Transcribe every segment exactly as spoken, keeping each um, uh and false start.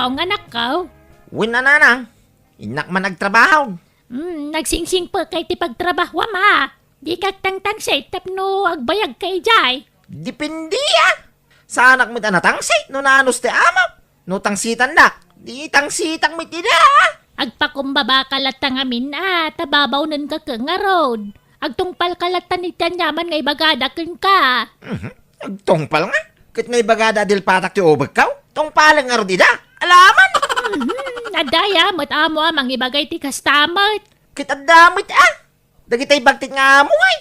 Aw nga, anakko. Wen a, nanang. Innak man agtrabaho. Hmm, nagsingsingpet ka iti pagtrabahoam, a. Dika agtangtangsit tapno agbayagka idiay. Depende, a. Saanak met a natangsit no naanus ti amok. No tangsitandak, di tangsitak met ida, a. Agpakumbabaka latta ngamin, a, ta babaonenka ket ngarud. Agtungpalka latta iti aniaman nga ibagada kenka. Mhm. Agtungpal nga? Ket no ibagada a dilpatak ti ubekko, tungpalek ngarud ida? Alaman! Mhm. Adda aya met amo a mangibagay ti kasta met. Ket adda met, a. Dagitay bagtit nga amo, ay.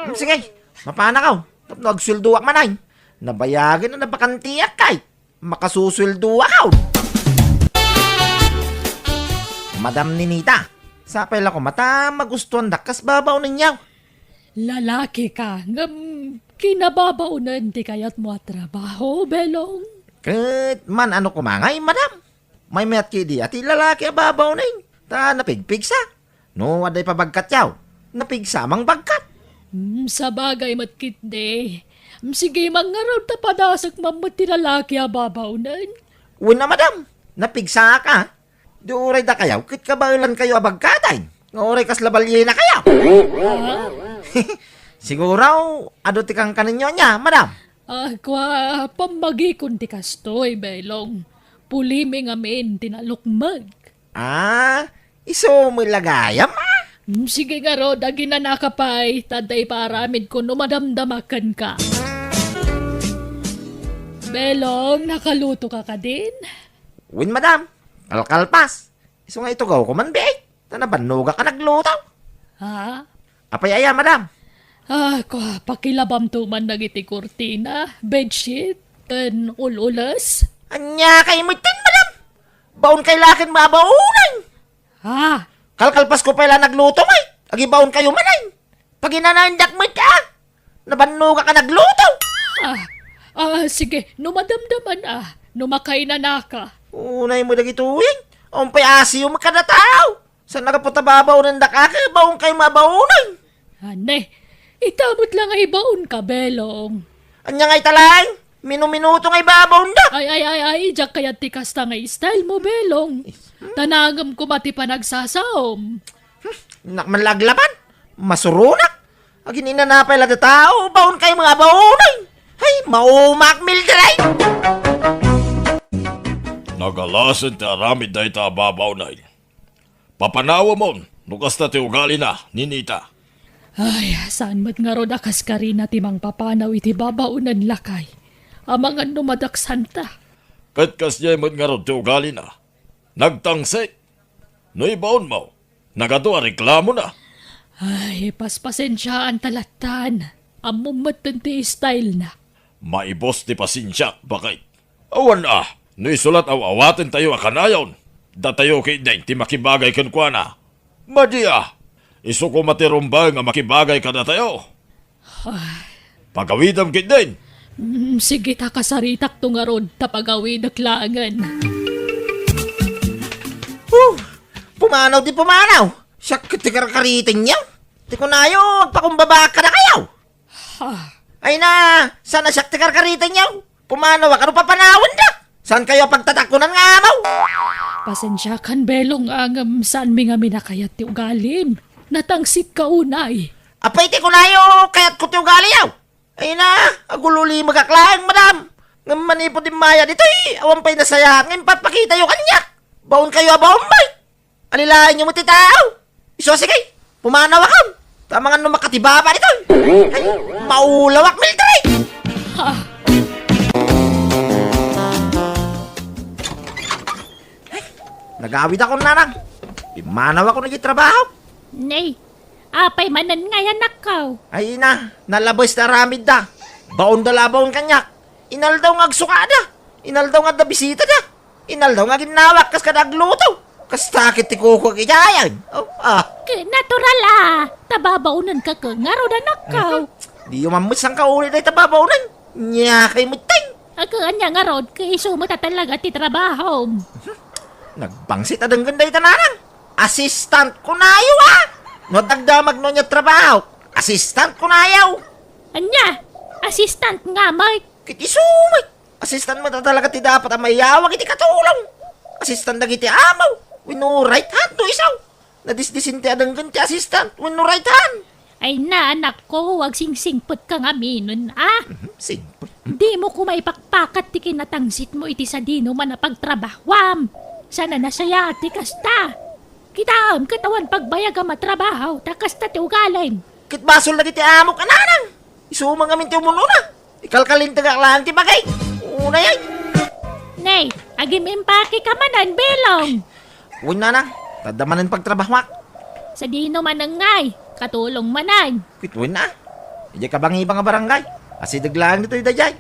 Hmm, sige, mapanakaw. Tapno agsueldoak man, ay. Nabayagen a nabakantiak, ay. Makasusueldoak, aw. Madam Ninita, sapay la koma ta magustuandak kas babaonenyo. Lalaki ka, ngem kinababaonen ti kayatmo a trabaho, Belong? Ket man-ano koma ngay, madam? Maymayat ketdi a ti lalaki a babaonen, ta napigpigsa. No adda ipabagkatyo, napigsa a mangbagkat. Hmm, sabagay met ketdi. Hmm, sige man ngarud ta padasek man met ti lalaki a babaonen. Wen a, madam, napigsaak, a. Di uray dakayo ket kabaelankayo a bagkatan nga uray kasla balienakayo. Ah? Siguro, adu ti kankanenyo ania, madam? Ah, kua, pammagikon ti kastoy, Belong. Pulimi ngamin ti nalukmeg. Ah, isu met la gayam, a? Hmm, sige ngarud, aginanaka pay, ta adda ipaaramidko no madamdama kenka. Belong, nakaluto ka kadin? Wen, madam. Kalkalpas. Isu nga itugawko man, biit. Ta nabannogak a nagluto. Ha? Apay aya, madam? Ah, kua, pakilabamto man dagiti kurtina, bedsheet, ken ul-ules. Ania kay metten, madam? Baonkay la ken mabaonen. Ha? Kalkalpasko pay la nagluto, ay. Agibaonkayo manen. Paginanaendak met, a. Nabannogak a nagluto. Ah, ah, sige, no madamdaman a, no makainanaka. Unay mo dagitoy, umpay asiyo met kadatayo. Saan a gapu ta babaonendak a, ket baonkay mabaonen. Ane, ita met la nga ibaonka, Belong. Ania nga ita laeng? Minuminuto nga ibabaonda. Ay, ay, ay, ay, diak kayat ti kasta nga style mo, Belong. Is- Ta naangem koma ti panagsasaom. Hmm, innak man la aglaban. Masuronak. Aginanaka pay la datayo, baonkay nga baonen. Hay, maumak, Mildred! Nagalasen ti aramid dayta a babaonen. Papanawemon no kasta ti ugalina, Ninita. Ay, saan met ngarud a kaskarina ti mangpapanaw iti babaonen, lakay. Amangan no madaksanta. Ket kasta met ngarud ti ugalina. Nagtangsit. No ibaonmo, nagadu a reklamona. Ay, paspasensiaanta lattan. Ammom metten ti style na. Maibus ti pasensiak, baket. Awan a, no isu la't aw-awatentayo a kanayon, datayo ketdin ti makibagay kenkuana. Madi a, isu koma ti rumbeng a makibagay kadatayo. Pagawidem ketdin. Mm, sige ta kasaritakto ngarud ta pagawidek laengen. Huh! Pumanaw ti pumanaw! Siak ket ti karkaritenyo! Ti kunayo, agpakumbaba kadakayo! Ha? Ay na, saan a siak ti karkaritenyo? Pumanawak, ano papanawenda? Saankayo a pagtatakunan nga amaw? Pasensiakan, Belong, a ngem saanmi ngamin a kayat ti ugalim. Natangsitka unay. Apay ti kunayo, kayatko ti ugaliyo. Ay na, agul-ulimegak laeng, madam. Ngem manipud immaya ditoy, awan pay nasayaat nga impapakitayo kaniak. Baonkayo a baon, bay. Alilaenyo met ti tao. Isu a sige, pumanawakon. Ta amangan no makatibaba ditoy. Ay, maulawak, Mildred. Ha? Ay, nagawidakon, nanang. Pimmanawakon iti trabaho. Nay, apay manen ngay, anakko? Ay na, nalabes ti aramidda. Baonda la a baon kaniak. Inaldaw nga agsukada. Inaldaw nga adda bisitada. Inaldaw nga aginnawak kas kada agluto. Kasta ket ti kukuak idiay. Oh, ah. Ket natural a. Ta babaonenka ket ngarud, anakko. Mhm. Diyo man met sangkauli dayta babaonen. Nia kay metten. Ket ania ngarud, ket isu met a talaga ti trabahom. Nagbangsit a denggen dayta, nanang. Assistant kunayo, a. No adda agdamag no ania trabaho, assistant kunayo. Ania? Assistant nga met. Ket isu met. Assistant met a talaga ti dapat a mayawag iti katulong. Assistant dagiti amaw wenno right hand no isu. Nadisdisin ti adenggen ti assistant wenno right hand. Ay na, anakko, agsingsingpet ka ngamin, a? Mhm, singpet. Dimo koma ipakpakat ti kinatangsitmo iti sadino man a pagtrabahuam. Saan a nasayaat ti kasta. Kitaem ket awan pagbayag a matrabaho ta kasta ti ugalim. Ket basol dagiti amok a nanang. Isu man ngamin ti umun-una. Ikalkalintegak laeng ti bagik. Unay ay. Nay, agim-impake ka manen, Belong. Wen, nanang, ta adda manen pagtrabahoak. Sadino manen ngay, katulong manen. Ket wen a. Idiay kabangibang a barangay. Asideg laeng ditoy daydiay.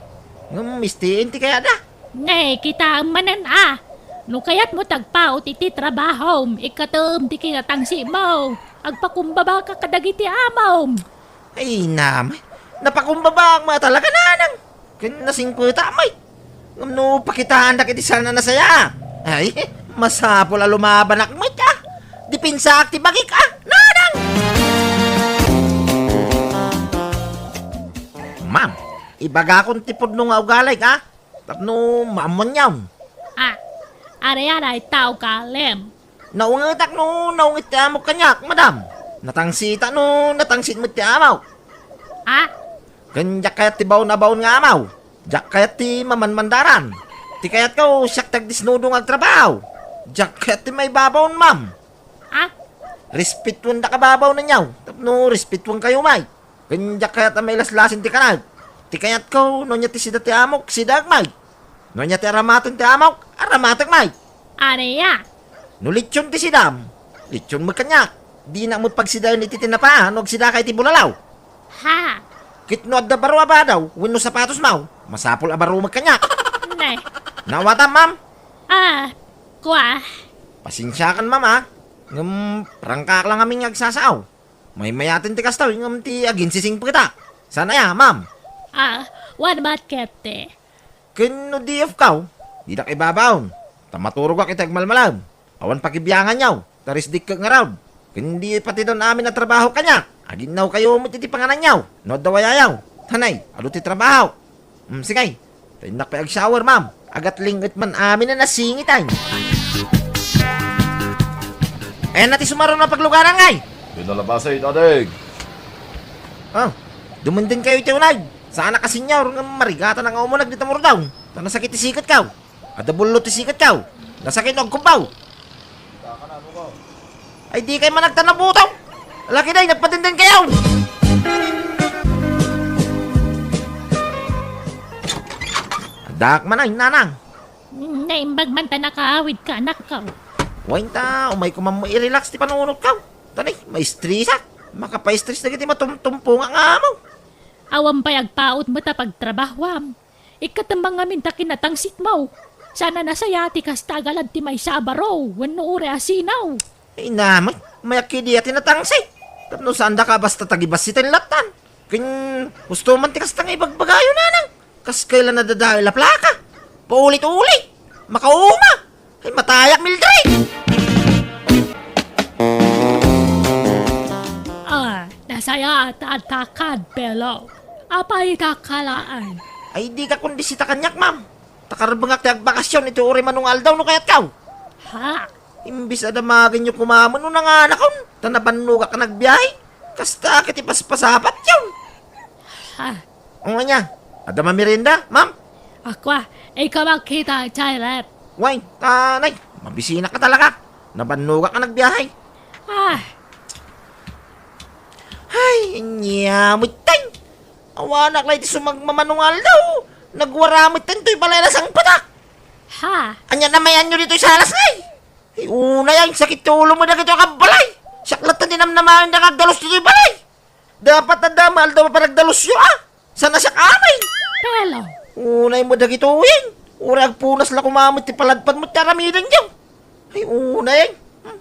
Ngem mistiin ti kayatda. Nay, kitaem manen a. No kayatmo ti agpaut iti trabahom, ikkatem ti kinatangsimo. Agpakumbabaka kadagiti amom. Ay, namay. Napakumbabaak met talaga, nanang. Ken nasingpetak met. Ngem no pakitaandak iti saan a nasayaat, ay, masapul a lumabanak met, a. Depensaak ti bagik, a, nanang! Ma'am, ibagakon ti pudno nga ugalim, a. Tapno maammoanyon. A, ania dayta ugalim? Naungetak no naunget ti amok kaniak, madam. Natangsitak no natangsit met ti amok. A? Ken diak kayat ti baon a baon nga amaw. Diak kayat ti mamanmandaran. Ti kayatko, siak ti agdisnudo nga agtrabaho. Diak kayat ti maibabaon, ma'am. A? Respetuendaka babaw, nanyaw. Tapno respetuenkayo met. Ken diak kayat a mailaslasin ti kanat. Ti kayatko, no ania ti sida ti amok, sidaek met. No ania ti aramaten ti amok, aramatek met. Ania? No litson ti sidam, litson met kaniak. Dinak met pagsidaen iti tinapa no agsidaka iti bulalaw. Ha? Ket no adda baro a badaw wenno sapatosmo, masapul a baro met kaniak. Ne. Naawatam, ma'am? A, kua. Pasensiakan, ma'am, a. Ngem prangkaak la ngamin nga agsasao. Maymayaten ti kasta, ngem ti aginsisingpetak. Saan aya, ma'am? A, what about Kete? Ken no day off kaw, didak ibabaon. Ta maturogak iti agmalmalem. Awan pakibianganyo, ta rest day-ko ngarud. Ken di patidon amin a trabaho kaniak. Aginnawkayo met iti pangananyo. No adda wayayo. Hanay, adu ti trabaho. Mm, sige. Ta innak pay ag-shower, ma'am. Agatling-et man amin a nasingit, ay. Ayan na ti sumaruno a paglugaran, ngay. Pinalabasay, Daddy. Ah, dumundun kayo iti unay. Saan a kasenyor nga marigatan nga umunag dita murdaw. Ta nasakit ti siketkaw. Adda bullo ti siketkaw. Nasakit no agkubbaw. Ay, di kay managtanabuto. Laki day, nagpatindin kayo. Adak man ay, nanang. Naimbag man ta nakaawid ka, anak ko. Wain ta, umay ko man mo i-relax ti panunot ka. Tani, ma-stress ak. Makapa-stress dagiti matumtumpunga nga amo. Awan pay agpaut met a pagtrabahuam. Ikkatem man ngamin ta kinatangsitmo. Saan a nasayaat ti kasta a galad ti maysa a baro wenno uray a sinaw. Ay, naman, mayak idi a tinatangsit. Tapno saan daka basta tagibassiten lattan. Ken, husto man ti kasta nga ibagbagayo, nanang. Kas kayla nadadael a plaka. Paulit-ulit. Makauma. Ay, matayak, Mildred! Ah, nasayaat ta adda kad, Belo. Apay ita kalaan? Ay, di ka kundi sita kaniak, ma'am. Ta karbengak ti agbakasyon iti uray mano nga aldaw no kayatkaw. Ha? Imbis a damagenyo koma met no nanganakon, ta nabannogak a nagbiahe. Kasta ket ipaspasapatyon. Ha? O, ania? Adda mamerienda, ma'am? Akua, ikaw makita, Charlotte. Way, tanay, mabisinak ka talaga. Nabannogak a nagbiahe. Ah. Ay, ania met tay. Awanak la iti sumagmamano nga aldaw. Nagwara met tay toy balay a nasangpetak. Ha? Ania namayanyo ditoy salas, ngay? Ay, unay, ay, sakit ti ulo mo dagitoy a kabbalay. Siak latta ti namnamaen da nga agdalus ditoy balay. Dapat adda nga aldaw a panagdalusyo, a. Saan a siak amin? Pero. Unay mo dagitoyen. Uray agpunas la koma met ti paladpad mo ti aramiden diyo. Ay, unay, ay.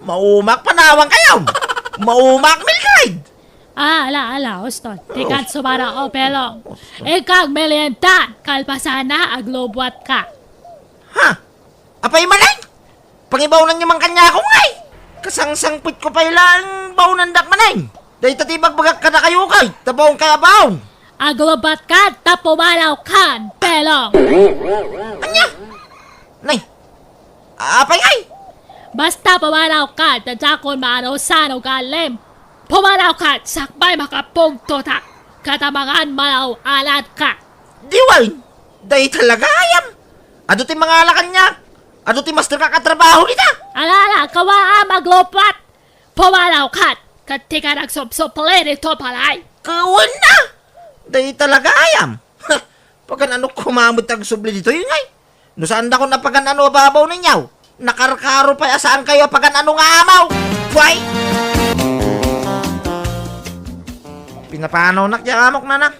Maumak, panawan kayo. Maumak, Mildred. Ah, ala, ala, uston. Ti kat sumara, o, Belong. Ikaw, merienda, kalpasana, aglubuat ka. Ha? Apay manen? Pangibaonanyo man kaniak, ngay! Kasangsangpetko pay laeng baonandak manen. Dayta ti ibagbagak kadakayo, kay, ta baon kay a baon. Aglubuat ka, ta pumanaw kan, Belong. Ania? Nay, Apay ngay? Basta pumanawka, ta diakon maano sano gallim. Pumanawka, sakbay makapungtotak. Katamangan malaw alatka. Di wen, dayta la gayam. Adu ti mangala kaniak. Adu ti masterka a trabaho dita. Ala, ala, kawaam aglupat. Pumanawka, ket dika nagsubsubli ditoy balay. Kuwen na. Dayta la gayam. Pagan-ano koma met ti agsubli ditoy ngay? No saandakon a pagan-ano a babaw ninyo, nakarkaro pay a saankayo a pagan-ano nga amaw. Way! Pinapanawnak ti amok, nanang.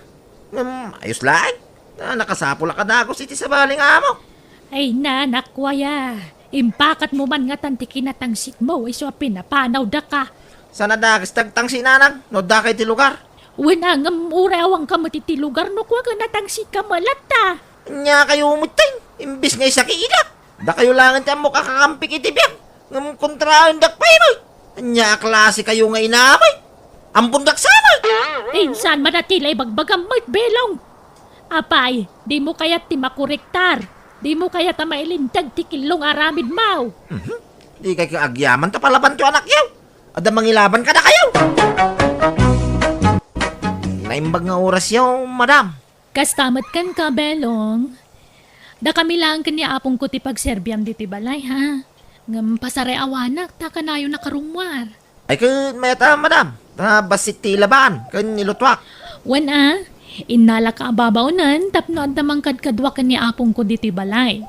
Ngem, ayos laeng. Ah, nakasapulak a dagus iti sabali nga amok. Ay, nanak, kuaya. Impakatmo man ngatan ti kinatangsitmo, isu a pinapanawdaka. Saan a dakes ti agtangsit, nanang, no addaka iti lugar? Wen a, ngem uray awanka met iti lugar no kua ket natangsitkayo latta. Ania kayo met, tay, imbes nga isakidak. Dakayo laengen ti ammok a kakampik iti biag. Ngem kontraendak pay met. Ania a klase kayo nga inamay? Ampondak sa met. Insan man a ti la ibagbagam met, Belong. Apay, dimo kayat ti makorektar? Dimo kayat a mailinteg ti kello nga aramidmo? Mhm. Dikay agyaman ta palabanto, anakyo. Adda mangilaban kadakayo. Naimbag nga orasyo, madam. Kasta met kenka, Belong. Dakami laeng ken ni apongko ti pagserbiam ditoy balay, ha? Ngem pasarayawanak ta kanayon a karummuar. Ay, ket mayat a, madam. Ta bassit ti ilaban ken ilutuak. Wen a, innalaka a babaonen tapno adda mangkadkaduak ken ni apongko ditoy balay.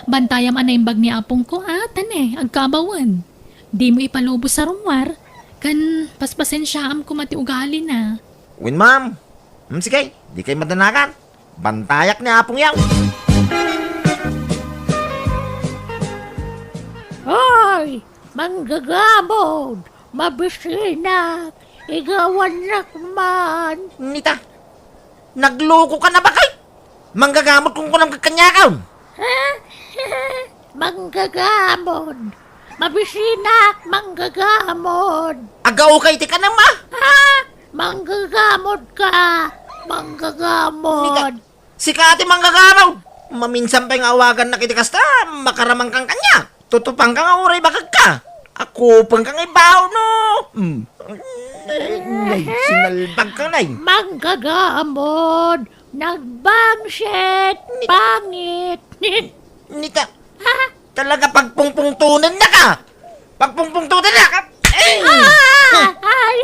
Bantayam a naimbag ni apongko a, ta ne, agkabawen. Dimo ipalubos a rummuar, ken paspasensiaam koma ti ugalina. Wen, ma'am. Hmm, sige, dikay madanagan. Bantayak ni apongyo. Hoy! Manggagamod! Mabisinak! Igawannak man! Nita, naglukoka na bakay? Manggagamod kunkunam kaniak. Ha? Manggagamod! Mabisinak! Manggagamod! Agaukay ti kanam, a? Ha? Manggagamod ka! Manggagamod! Nita, sika ti manggagamod! Maminsan pay nga awagannak iti kasta, makaramangkan kaniak. Tutupanka nga uray bakekka. Akupengka nga ibaw no. Hmm. Nay, sinalbagka, nay. Manggagamod, nagbangsit, pangit. Nita, talaga pagpungpungtunennaka. Pagpungpungtunennaka. Eh! Ah! Ay!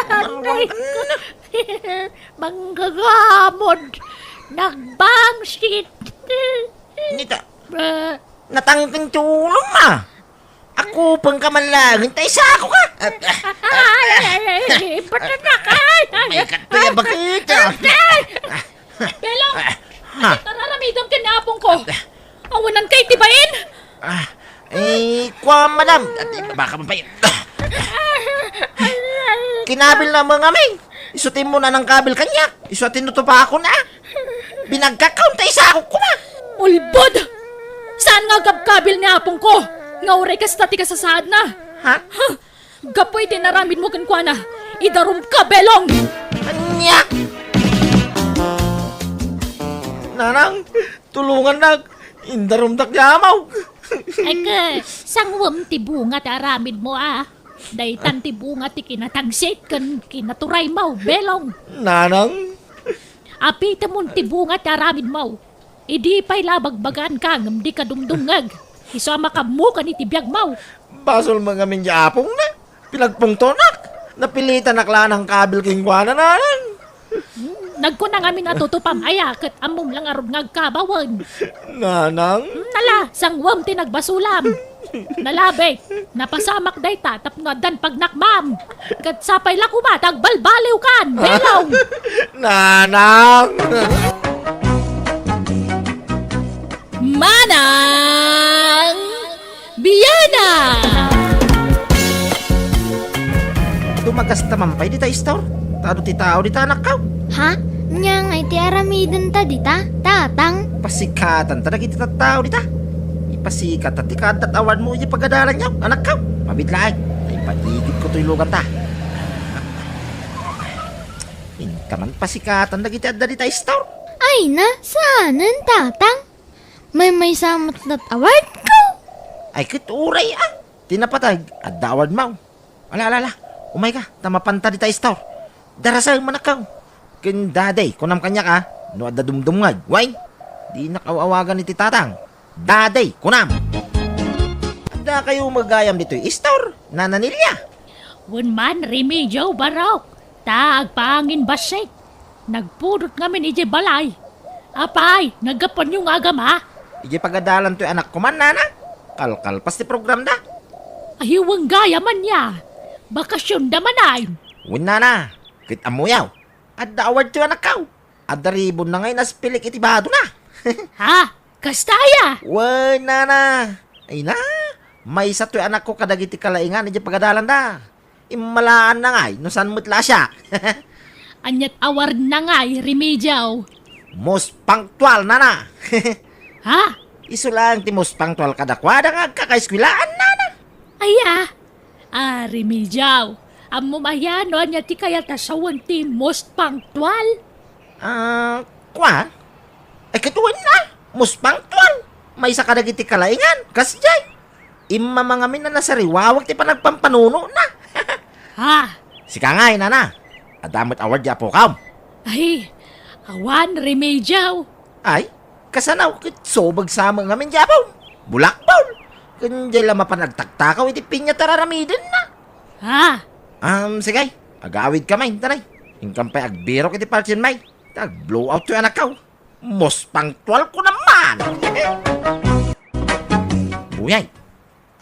Aray ko. Manggagamod, nagbangsit. Nita, natangken ti ulom, a. Akupengka man laeng, ta isakoka. Ay, ay, ay, ay, ipatanak, ay, ay. May kataya bakit, a? Ay! Belong! Ah, ha? Tararamidan ken ni apongko. Awanan kay ti bain? Ah, eh, kua, madam. At, eh, baka mapay-, kinabil na mga may. Isu ti mo na nang kabil kaniak. Isu ti nutupa ako na. Binagkak ka, unta isakok ko na. Ulbod! Saan nga agkabkabil ni apongko? Nga uray kasta ti kasasaadna? Ha? Huh! Gapu iti inaramidmo kenkuana, idarumka, Belong! Ania? Nanang, tulongannak, indarumdak ti amaw. Ay, ke, sangwem ti bunga ti aramidmo, a. Daytan ti bunga ti kinatangsit ken kinaturaymo, Belong. Nanang? Apitemon ti bunga ti aramidmo. Idi pay la bagbagaanka ngem dika dumdumngeg. Isu a makaammokan iti biagmo. Basol met ngamin ti apongna. Pinagpungtonak. Napilitanak la a nangkabil kenkuana, nanang. Hmm, nagkuna ngamin a tutupam aya ket ammom la ngarud nga agkabawen. Nanang? Hmm, nala, sangwem ti nagbasolam. Nalabit, napasamak dayta tapno addan pagnakmam. Ket sapay la koma ta agbalbaliwkan, Belong! Nanang! Manang Biana! Dumagasta man pay dita istor? Ta adu ti tao dita, anakko? Ha? Ania ngay ti aramidenta dita, tatang? Pasikatanta dagiti tattao dita. Ipasikatta ti kaaddat awanmo iti pagadalanyo, anakko. Mabiit laeng, ta ipatigidko toy luganta. Inta man pasikatan dagiti adda dita istor. Ay na, saanen, tatang? Maymaysa met lat awardko. Ay, ket uray, a. Ti napateg, adda awardmo. Ala, ala, ala. Umayka, ta mapanta dita store. Darasem, anakko. Ken Daddy, kunam kaniak, a, no adda dumdumngeg. Wen, dinak aw-awagan iti tatang. Daddy, kunam. Addakayo met gayam ditoy store, Nana Nelia? Wen man, Remedios, barok. Ta agpangin bassit. Nagpudot ngamin idiay balay. Apay, naggapuanyo nga agama? Idiay pagadalan toy anakko man, nana. Kalkalpas ti programda. Ay, wen gayam aya. Bakasionda manen. Wen, nana. Ket ammoyo, adda award toy anakko. Adda ribbonna nga inaspilik iti badona. Ha? Kasta aya? Wen, nana. Ay na, maysa toy anakko kadagiti kalaingan idiay pagadalanda. Immalaanna ngay no saan met la a siak. Aniat awardna ngay, Remedios? Most punctual, nana. Ha? Isu laeng ti most punctual kadakuada nga agkakaeskuelaan, nana. Aya? A, Remedios, ammom aya no ania ti kayat a sawen ti most punctual? A, kua? Ay, ket wen a, most punctual. Maysa kadagiti kalaingan, kasdiay. Immama ngamin a nasariwawak ti panagpampanunona. Ha? Sika ngay, nana. Adda met award ti apokam. Ay, awan, Remedios. Ay, kasano ket subag sa met ngamin ti apom. Bulakbol. Ken diay la mapan agtaktakaw iti piña ti ar-aramidenna. Ha? Am, sige. Agawidka, may, tanay. Inkam pay agbirok iti parkirmi. Ta ag-blow out toy anakko. Most punctual ko naman. Buyay.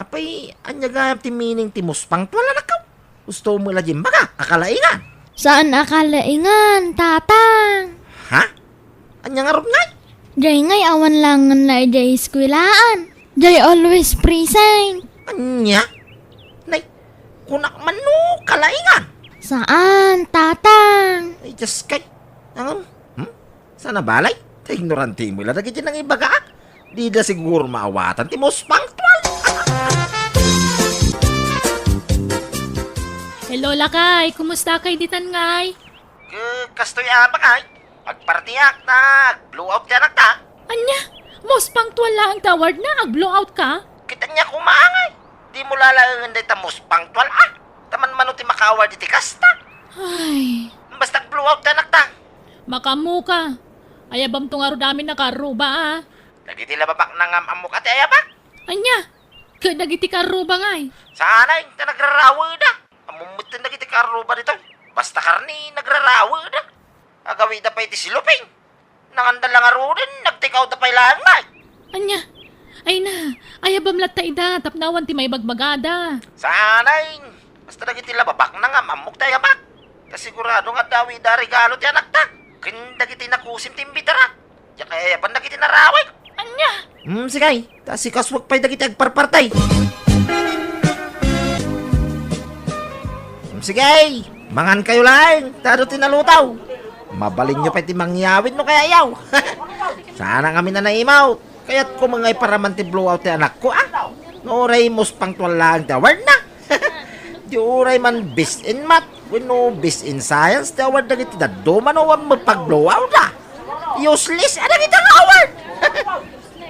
Apay, ania gayam ti meaning ti most punctual, anakko? Gusto mo la diay imbagak a kalaingan? Saan a kalaingan, tatang. Ha? Ania ngarud ngay? Diay ngay awan laengen la idiay eskuelaan. Diay always present. Ania? Nay, kunak man no kalaingan. Saan, tatang? Ay, Diyos kay. Ang, hmm? Saan a balay? Ta ignorante mo la dagiti nangibaga. Dida siguro maawatan ti most punctual. Hello, lakay. Kumusta kay ditan ngay? K-, kastoy a, bakay. Agpartiak ta ag-blow out ti anakta. Ania? Most punctual laeng ti awardna, ag-blow out ka? Ket ania koma ngay? Di mo lalaengen dayta most punctual a. Ta manmano ti maka-award iti kasta. Ay. Basta ag-blow out ti anakta. Makaammoka. Ayabamto ngarud amin a kaarruba a. Dagiti la babakna ngem ammok a ti ayabak. Ania? Ket dagiti kaarruba ngay? Saan a, ta nagraraweda. Ammom met dagiti kaarruba ditoy. Basta karne, nagraraweda. Agawida pay ti siluping. Nanganda la ngaruden, nagtikawda pay laeng ngay. Ania? Ay na, ayabam latta ida, tapno awan ti maibagbagada. Saan a. Basta dagiti la babakna ngem ammok ti ayabak. Ta sigurado nga adda awida a regalo ti anakta. Ken dagiti nakusim ti imbitara. Diak ayaban dagiti narawek. Ania? Hmm, sige. Ta sikasuak pay dagiti agparparti. Hmm, sige. Mangankayo laeng. Ta adu ti naluto. Mabalinyo pay ti mangyawid no kayatyo. Saan a ngamin a naimawt. Kayatko met nga iparaman ti blowout ti anakko, a. No uray most punctual laeng ti awardna. Di uray man best in math wenno best in science ti award dagiti dadduma no awan met pag-blowout, a. Useless a dagiti nga award.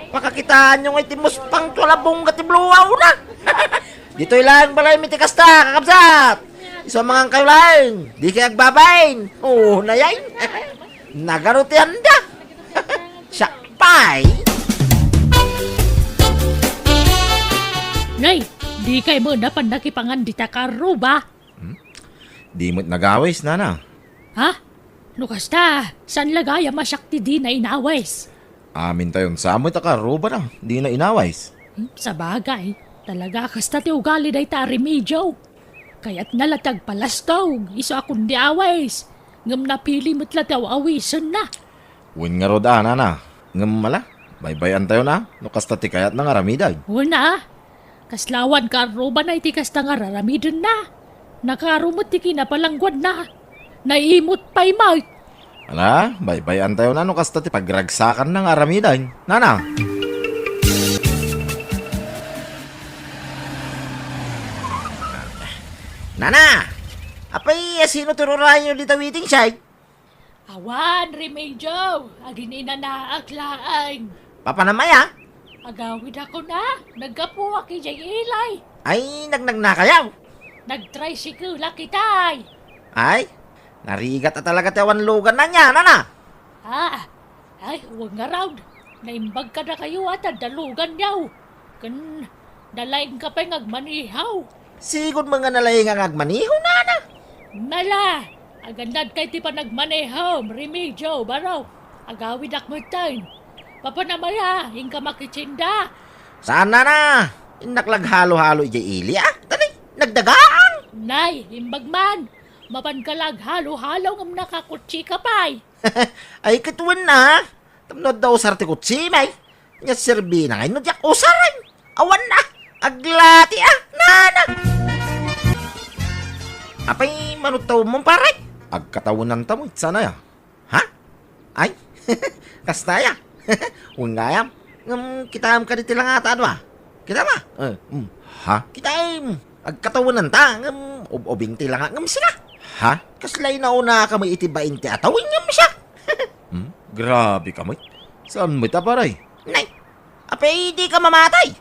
Pakakitaenyo nga iti most punctual a bungga ti blowoutna. Ditoy laeng balaymi ti kasta, kakabsat. Isu a mangankayo laeng. Dikay agbabain. Oo, nayain. Nagaro ti anda. Siak pay. Nay, dikay met napan nakipangan dita kaarruba? Hmm? Di met nagawis, nana. Ha? No kasta, saan la gayam a siak ti dina inawis? Amintayon sa met a kaarrubana, dina inawis. Hmm, sabagay, talaga kasta ti ugali dayta a Remedios. Kayatna la ti agpalastog, isu a kundi awis. Ngem napili met la ti aw-awisenna. Wen ngarud a, nana. Ngem ala, baybay-antayon a, no kasta ti kayatna nga aramiden. Wen a, kasla awan kaarrubana iti kasta nga ar-aramidenna. Nakaro met ti kinapalangguadna. Naimot pay met. Ala, baybay-antayon a, no kasta ti pagragsakanna nga aramiden. Nana! Nana! Apay, a sino ti rurayo dita waiting shed? Awan, Remedios. Agin-inanaak laeng. Papanam aya? Agawidakon a, naggapuak idiay ili. Ay, nagnagnakayaw. Nagtricycle-ak itay. Ay, narigat a talaga ti awan lugan na niya, nana. Ah, ay, wen ngarud. Naimbag kadakayo a ta adda luganyo. Ken nalaingka pay nga agmaneho. Sigud met nga nalaing nga agmaneho, nana. Nala, agannadka iti panagmanehom, Remigio, barok. Agawidak metten. Papanam aya, inka makitsinda. Saan, nana? Innak la aghalo-halo idiay ili, a? Tani, nagdagang! Nay, imbag man. Mapanka la aghalo-halo ngem nakakutsika pay. Ay, ket wen a. Tapno adda usar ti kutsim, ay. Nya serbina ngay no diak usar, ay. Awan na. Aglati, a. Nana. Apay, manudtawem, pare? Agkatawenanta met, saan aya? Ha? Ay? Kasta aya? Wen gayam. Ngem kitaem kadi ti langata a dua. Kitaem a? Eh, mm. Ha? Kitaem. Agkatawenanta, ngem ub-ubing ti langa ngem sika. Ha? Kasla inaunaka met iti bain ti atawen ngem siak. Hmm? Grabe ka met. Saan met a, pare? Nay, apay dika mamatay?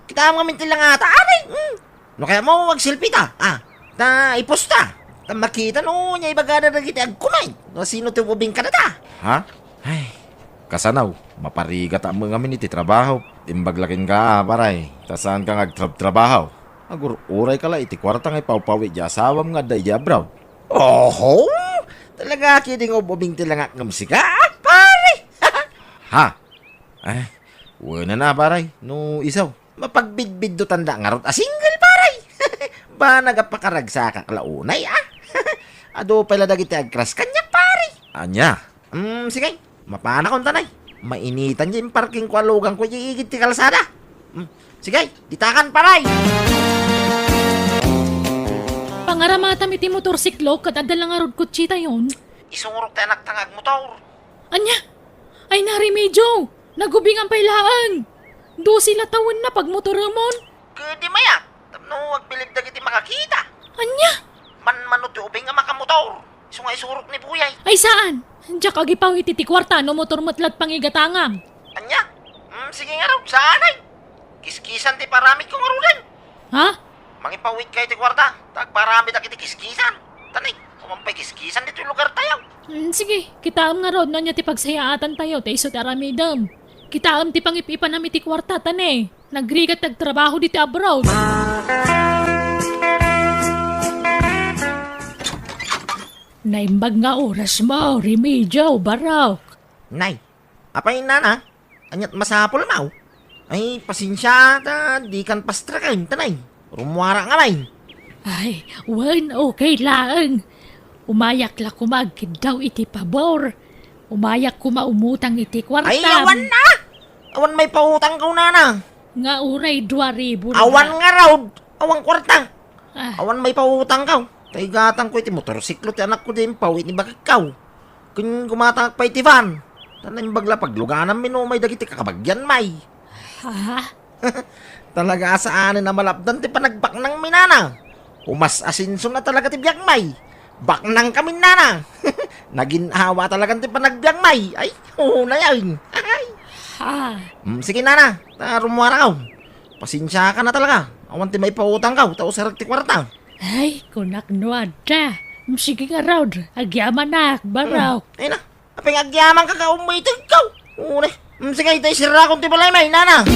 Kitaem ngamin ti langata, aray. Hmm. No kayatmo, agselfie ta. Ah, ta iposta. Ta makita no ania ibagada dagiti agkumay. No sino ti ubing kadata. Ha? Ay, kasano, maparigat a met ngamin iti trabaho. Imbag la kenka, pare, ta saanka nga agtrabtrabaho. Agur-urayka la iti kuarta nga ipawpaw iti asawam nga adda iti abroad. Oho! Talaga ketdi nga ub-ubing ti langak ngem sika, pare! Ha? Eh, wen a, pare, no isu. Mapagbidbiddutanda ngarud a single, pare. Banag a pakaragsakak la unay, a. Adu pay la dagiti agkras kaniak, pare. Ania? Mm, sige. Mapanakon ta, nay. Mainitan diay imparkingko a luganko idiay igid ti kalsada. Mm, sige, ditakan, pare. Pangaramatam iti motorsiklo ket adda la ngarud kotsitayon. Isurok ti anakta nga agmotor. Ania? Ay, na, Remigio! Nagubingan pay laeng! Dose la tawenna pagmotoremon! Ketdi mayat, tapno agbilib dagiti makakita. Ania? Manmano ti ubing a makamotor. Isu nga isurok ni Buyay. Ay, saan? Diak agipaw iti ti kuarta no motor met la ti pangigatangam. Ania? Hmm, sige ngarud, saan ay? Kiskisan ti paramidko ngaruden. Ha? Mangipawidka iti kuarta, ta agparamid dagiti kiskisan. Tani, awan pay kiskisan ditoy lugartayo. Hmm, sige, kitaem ngarud no ania ti pagsayaatantayo ta isu ti aramidem. Kitaem ti pangip-ipanam iti kuarta, tani. Nagrigat ti agtrabaho ditoy abroad. Naimbag nga orasmo, Remigio, barok. Nay, apay, nana? Aniat masapulmo? Ay, pasensia ta dikan pastraken, ta nay. Rummuara nga may. Ay, wen, okay laeng. Umayak la koma agkiddaw iti pabor. Umayak koma umutang iti kuartam. Ay, awan na! Awan maipautangko, nana. Nga uray dua ribu na. Awan ngarud. Awan kuarta. Ah. Awan maipautangko. Ta igatangko iti motorsiklo ti anakko idi impaw iti baketko. Ken gumatangak pay iti van. Ta naimbag la paglugananmi no umay dagiti kakabagianmi. Ha? Talaga a saanen a malapdan ti panagbaknangmi, nana. Umas-asenso na talaga ti biagmi. Baknangkamin, nana. Nagin-awa talagan ti panagbiagmi. Ay, unay, ay. Ay. Ha? Mm, sige, nana. Ta rummuarako. Pasensiaka na talaga. Awan ti maipautangko, ta usarek ti kuarta. Ay, kunak no adda. Mm, sige ngarud, agyamanak, barok. Hmm. Ay na, apay nga agyamanka, kaummaytegko. Uni. Mm, sige, itay sirakon ti balaymi, nana.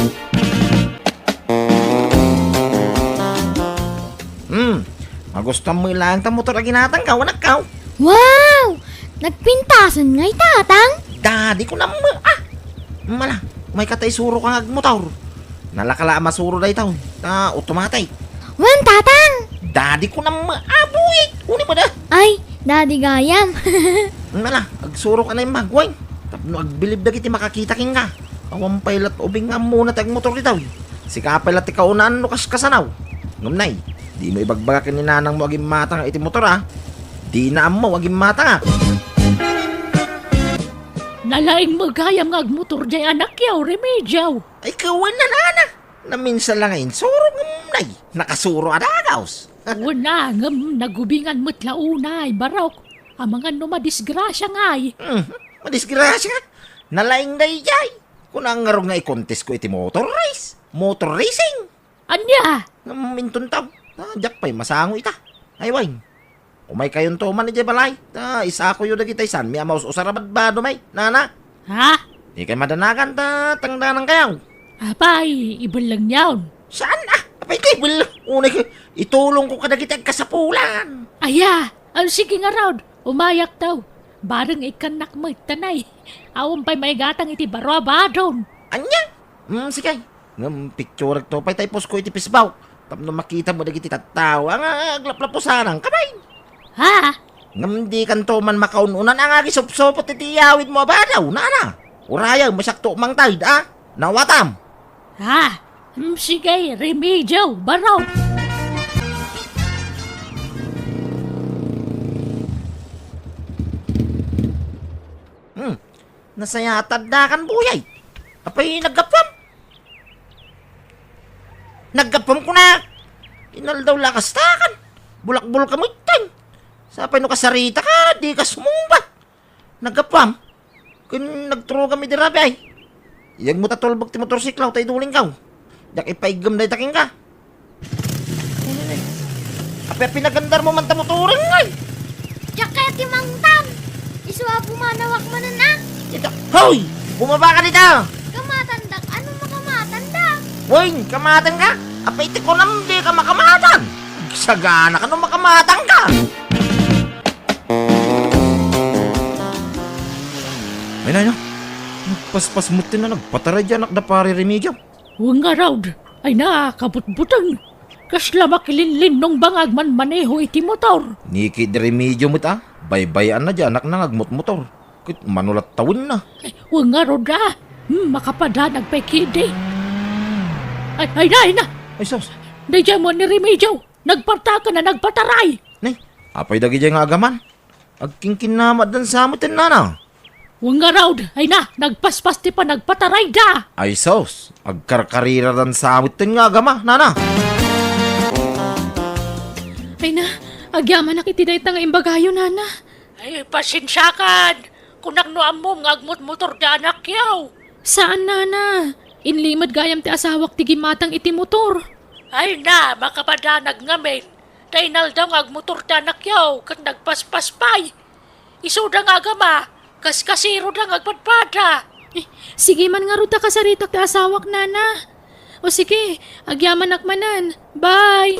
Hmm, magustuam met laeng ta motor a ginatangko, anakko. Wow! Nagpintasen ngay, Tatang? Dadi ko namma, ah! Mala, umayka ta isuroka nga agmotor. Nalaka la a masuro daytoy, ta automatic. Wen, Tatang! Dadi ko namma, ah, buit! Uni mo da? Ay, dadi gayam. Mala, agsuroka na imbag, wen. Tapno agbilib dagiti makakita kenka. Awan pay lat ubing nga ammona ti agmotor ditoy. Sika pay lat ti kaunaan no kaskasano. Ngem nay, dimo ibagbaga ken ni nanangmo a gimmatanga iti motor, a. Dina ammo a gimmatanga. Nalaing met gayam nga agmotor diay anakyo, Remigio. Ay, kawen na, nana. Naminsan la nga insuro ngem nay, nakasuro a dagus. Wen a, ngem nagubingan met la unay, barok. Amangan no madisgrasia ngay. Hmm, madisgrasia? Nalaing daydiay. Kuna ngarud nga i-contest ko iti motor race, motor racing. Ania? Ngem inton ta, ah, diak pay masango ita. Ay, wen. Umaykayonto man idiay balay. Ta, isakoyo dagiti sanmi a maus-usar a badbado, may, nana. Ha? Dikay madanagan ta tangdanankayo. Apay, ibellengyon. Saan, ah? Apay, ti ibelleng. Unay ko, itulongko kadagiti agkasapulan. Aya, ah, sige ngarud. Umayakto. Bareng ikkannak met, tanay. Awan pay maigatang iti baro a badon. Ania? Hmm, sige. Ngem picturekto pay ta iposko iti Facebook tapno makitamo dagiti tattao a nga aglaplapusananka, bay. Ha? Ngem dikanto man makaun-unan a nga agisupsupot iti iyawidmo a baro, nana. Uray, masakto mangted, a? Nawatam. Ha? Hmm, sige, Remigio, baro. Hmm, nasayataddakan, Buyay. Apay, naggapuam? Naggapuam kuna. Inaldaw la kastakan. Bulakbol ka met, ten. Sapay no kasaritaka, dikas mungbat. Naggapuam? Ken nagturogam idi rabii, ay. Iyagmo ta tulbek ti motorsiklaw ta idulingkaw. Diak ipaiggem dayta kenka. Apay a pinagandarmo man ta motorem, ay? Diak kayat ti mangtan. Isu a pumanawak manen, a. Ita, hoy! Bumaba ka dita! Kamatandak? Ano makamatanda? Wen, kamatanka? Apay ti kunam, dika makamatan. Sagana ka no makamatanka. Ay na, ay na. Nagpaspas met ti na nagpataray diay anakda, Pare Remigio. Wen ngarud, ay na, kabutbuteng. Kasla makilinlinnong ba nga agmanmaneho iti motor? Ni Kid Remigio met a, baybay-anna diay anakna nga agmotmotor. Ket mano latta wenna? Ay, wen ngarud a. Hmm, makapadanag pay kidi. Ay, ay na, ay na! Ay, sus. Daydiay met ni Remigio. Nagpartaken a nagpataray. Nay, apay dagidiay nga agaman? Agkinkinnamatdan sa met ten, nana. Wen ngarud, ay na, nagpaspas ti panagpatarayda. Ay sus, agkarkariradan sa met ten nga agama, nana. Ay na, agyamanak iti dayta nga imbagayo, nana. Ay, pasensiakan. Kunak no ammom nga agmotmotor ti anakyo. Saan, nana. Inlimed gayam ti asawak ti gimmatang iti motor. Ay na, makapadanag ngamin. Ta inaldaw nga agmotor ti anakyo, ket nagpaspas pay. Isuda nga agama, kaskasiroda nga agpadpada. Eh, sige man ngarud ta kasaritak ti asawak, nana. O sige, agyamanak manen. Bye!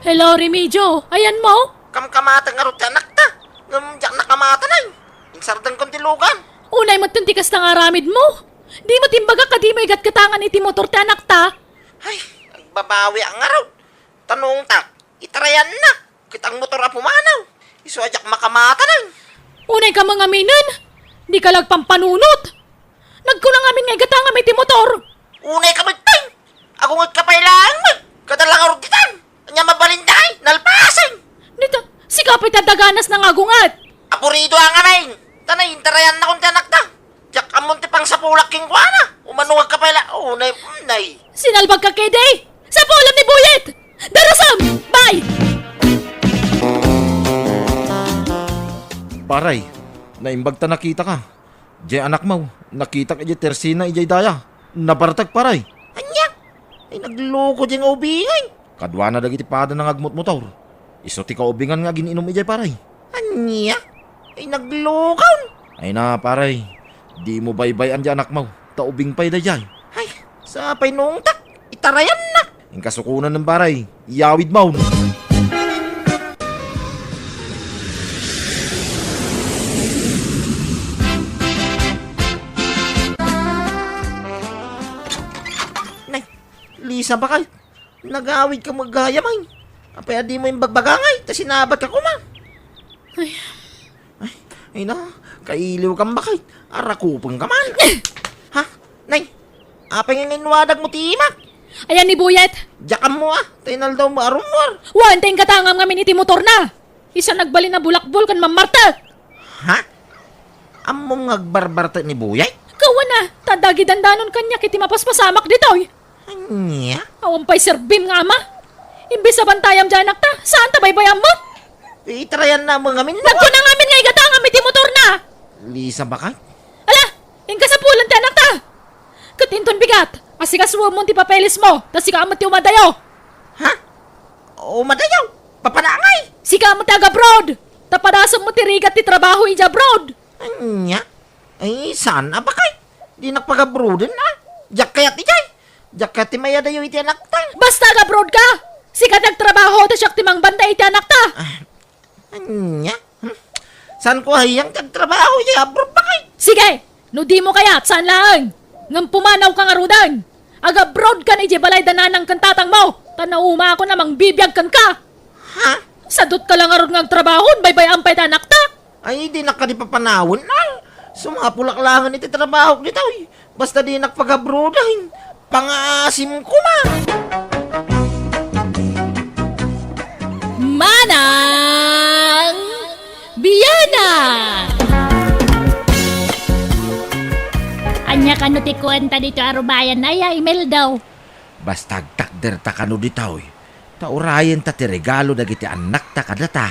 Hello, Remigio. Ayanmo? Kamkamatan ngarud ti anakta. Ngem diak nakamatan, ay. Insardenko ti lugan. Unay met ti kasta nga aramidmo. Dimo imbagak a dimo igatgatangan iti motor ti anakta. Ay, agbabawiak ngarud. Ta no ungtak, itarayannak ket agmotor a pumanaw. Isu a diak makamatan, ay. Unay ka mangaminen? Dika la agpampanunot. Nagkuna ngamin nga igatangam iti motor. Unay ka met, ten. Agunget ka pay laeng met. Kada la ngarud ditan. Ania mabalin, ay, nalpasen. Dita, sika pay ti adda ganas nga agunget. Apurido a ngamin. Ta intarayannak ti anakta. Diak ammon ti pangsapulak kenkuana. Umano nga agkapayla-, unay, unay. Sinalbagka kedi? Sapulem ni Buyet! Darasem! Bye! Paray, naimbag ta nakitaka. Diay anakmo, nakitak idiay tersina idiay daya. Nabartek, paray. Ania? Ay, nagloko diay nga ubingay. Kaduana dagiti padana nga agmotmotor. Isu ti kaubingan nga agin-inum idiay, paray. Ania? Ay, naglokon. Ay na, paray. Dimo baybay-an diay anakmo. Ta ubing pay daydiay. Ay, sapay no ungtak. Itarayannak. Inka sukonen, paray. Iyawidmon. Nay, Lisa, bakay. Nagawidka met gayam, ay. Apay a dimo imbagbagangay, ta sinabatka koma. Ay. Ay, ay na, kailiwkam, bakay. Arakupengka man. Ha? Nay, apay nga inwadagmo ti imak? Ayan ni Buyet. Diak ammo, a, ta inaldawmo a rummuar. Wen, ta inggatangam ngamin iti motorna. Isu a nagbalin a bulakbol ken mammartek. Ha? Ammom nga agbarbartek ni Buyet? Kawana, ta adda agidandanon kaniak iti mapaspasamak ditoy. Ania? Awan pay serbim nga ama. Imbes a bantayam diay anakta, saan ta baybayammo? Itarayanna met ngamin. Nagkuna ngamin nga igatangam iti motorna. Lisa, bakay? Ala! Inka sapulan ti anakta! Ket inton bigat, asikasuemon ti papeles mo, ta sika met ti umadayo! Ha? Umadayo? Papanangay? Sika met ti agabroad! Ta padasem met ti rigat ti trabaho idiay abroad! Ania? Ay, saan a bakay? Dinak pagabroaden, a? Diak kayat idiay. Diak kayat ti mayadayo iti anakta. Basta agabroad ka! Sika ti agtrabaho, ta siak ti mangbantay iti anakta! Ah, ania? Hmm. Saan ko hayang ti agtrabaho idiay abroad, bakay? Sige! No dimo kayat, saan laeng. Ngem pumanawka ngaruden. Agabroad kan idiay balay da nanang ken tatangmo, ta naumaakon a mangbibiag kenka. Ha? Sadutka la ngarud nga agtrabaho, baybay-am pay ti anakta. Ay, dinak kadi papanawen, a? Sumapulak laengen iti trabahok ditoy. Basta dinak pagabroaden. Pangaasim koma. Manang Biana! Ania kano ti kuenta ditoy a rubayan, aya, Imelda? Basta agtakderta kano ditoy, ta urayenta ti regalo dagiti annakta kadata.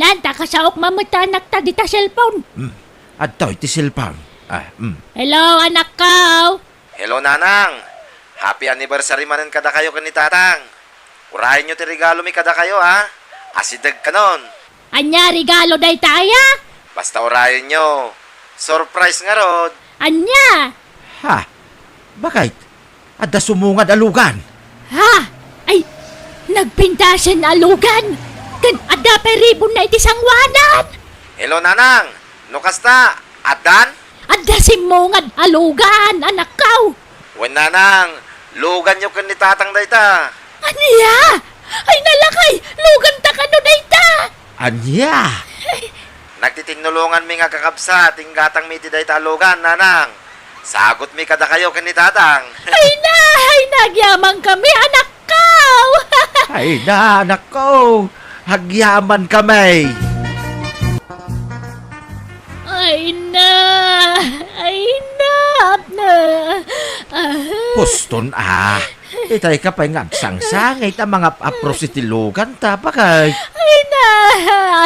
Nan, ta kasaok mametta anakta dita cellphone. Hmm. Adtoy ti cellphone. Ah, hmm. Hello, anakko. Hello, Nanang. Happy anniversary manen kadakayo ken ni Tatang. Urayenyo ti regalomi kadakayo, a? Asideg kanon. Ania regalo dayta, aya? Basta urayenyo. Surprise ngarud. Ania? Ha? Bakit? Adda sumungad a lugan. Ha? Ay, nagpintasen a lugan. Ken adda pay ribonna iti sangoanan. Hello, Nanang. No kasta, addan? Adda simmungad a lugan, anakko. Wen, Nanang, luganyo ken ni Tatang dayta. Ania? Ay, nalakay, luganta kano dayta? Ania? Nagtitinnulonganmi nga kakabsat, inggatangmi iti dayta a lugan, Nanang. Sagutmi kadakayo ken ni Tatang. Ay na, ay, nagyamankami, anakko. Ay na, anakko. Agyamankami. Ay na, ay na, apna. Ah. Puston, a. Itay ka pay nga agsangsangit a mangap-apros iti luganta, bakit? Ay na,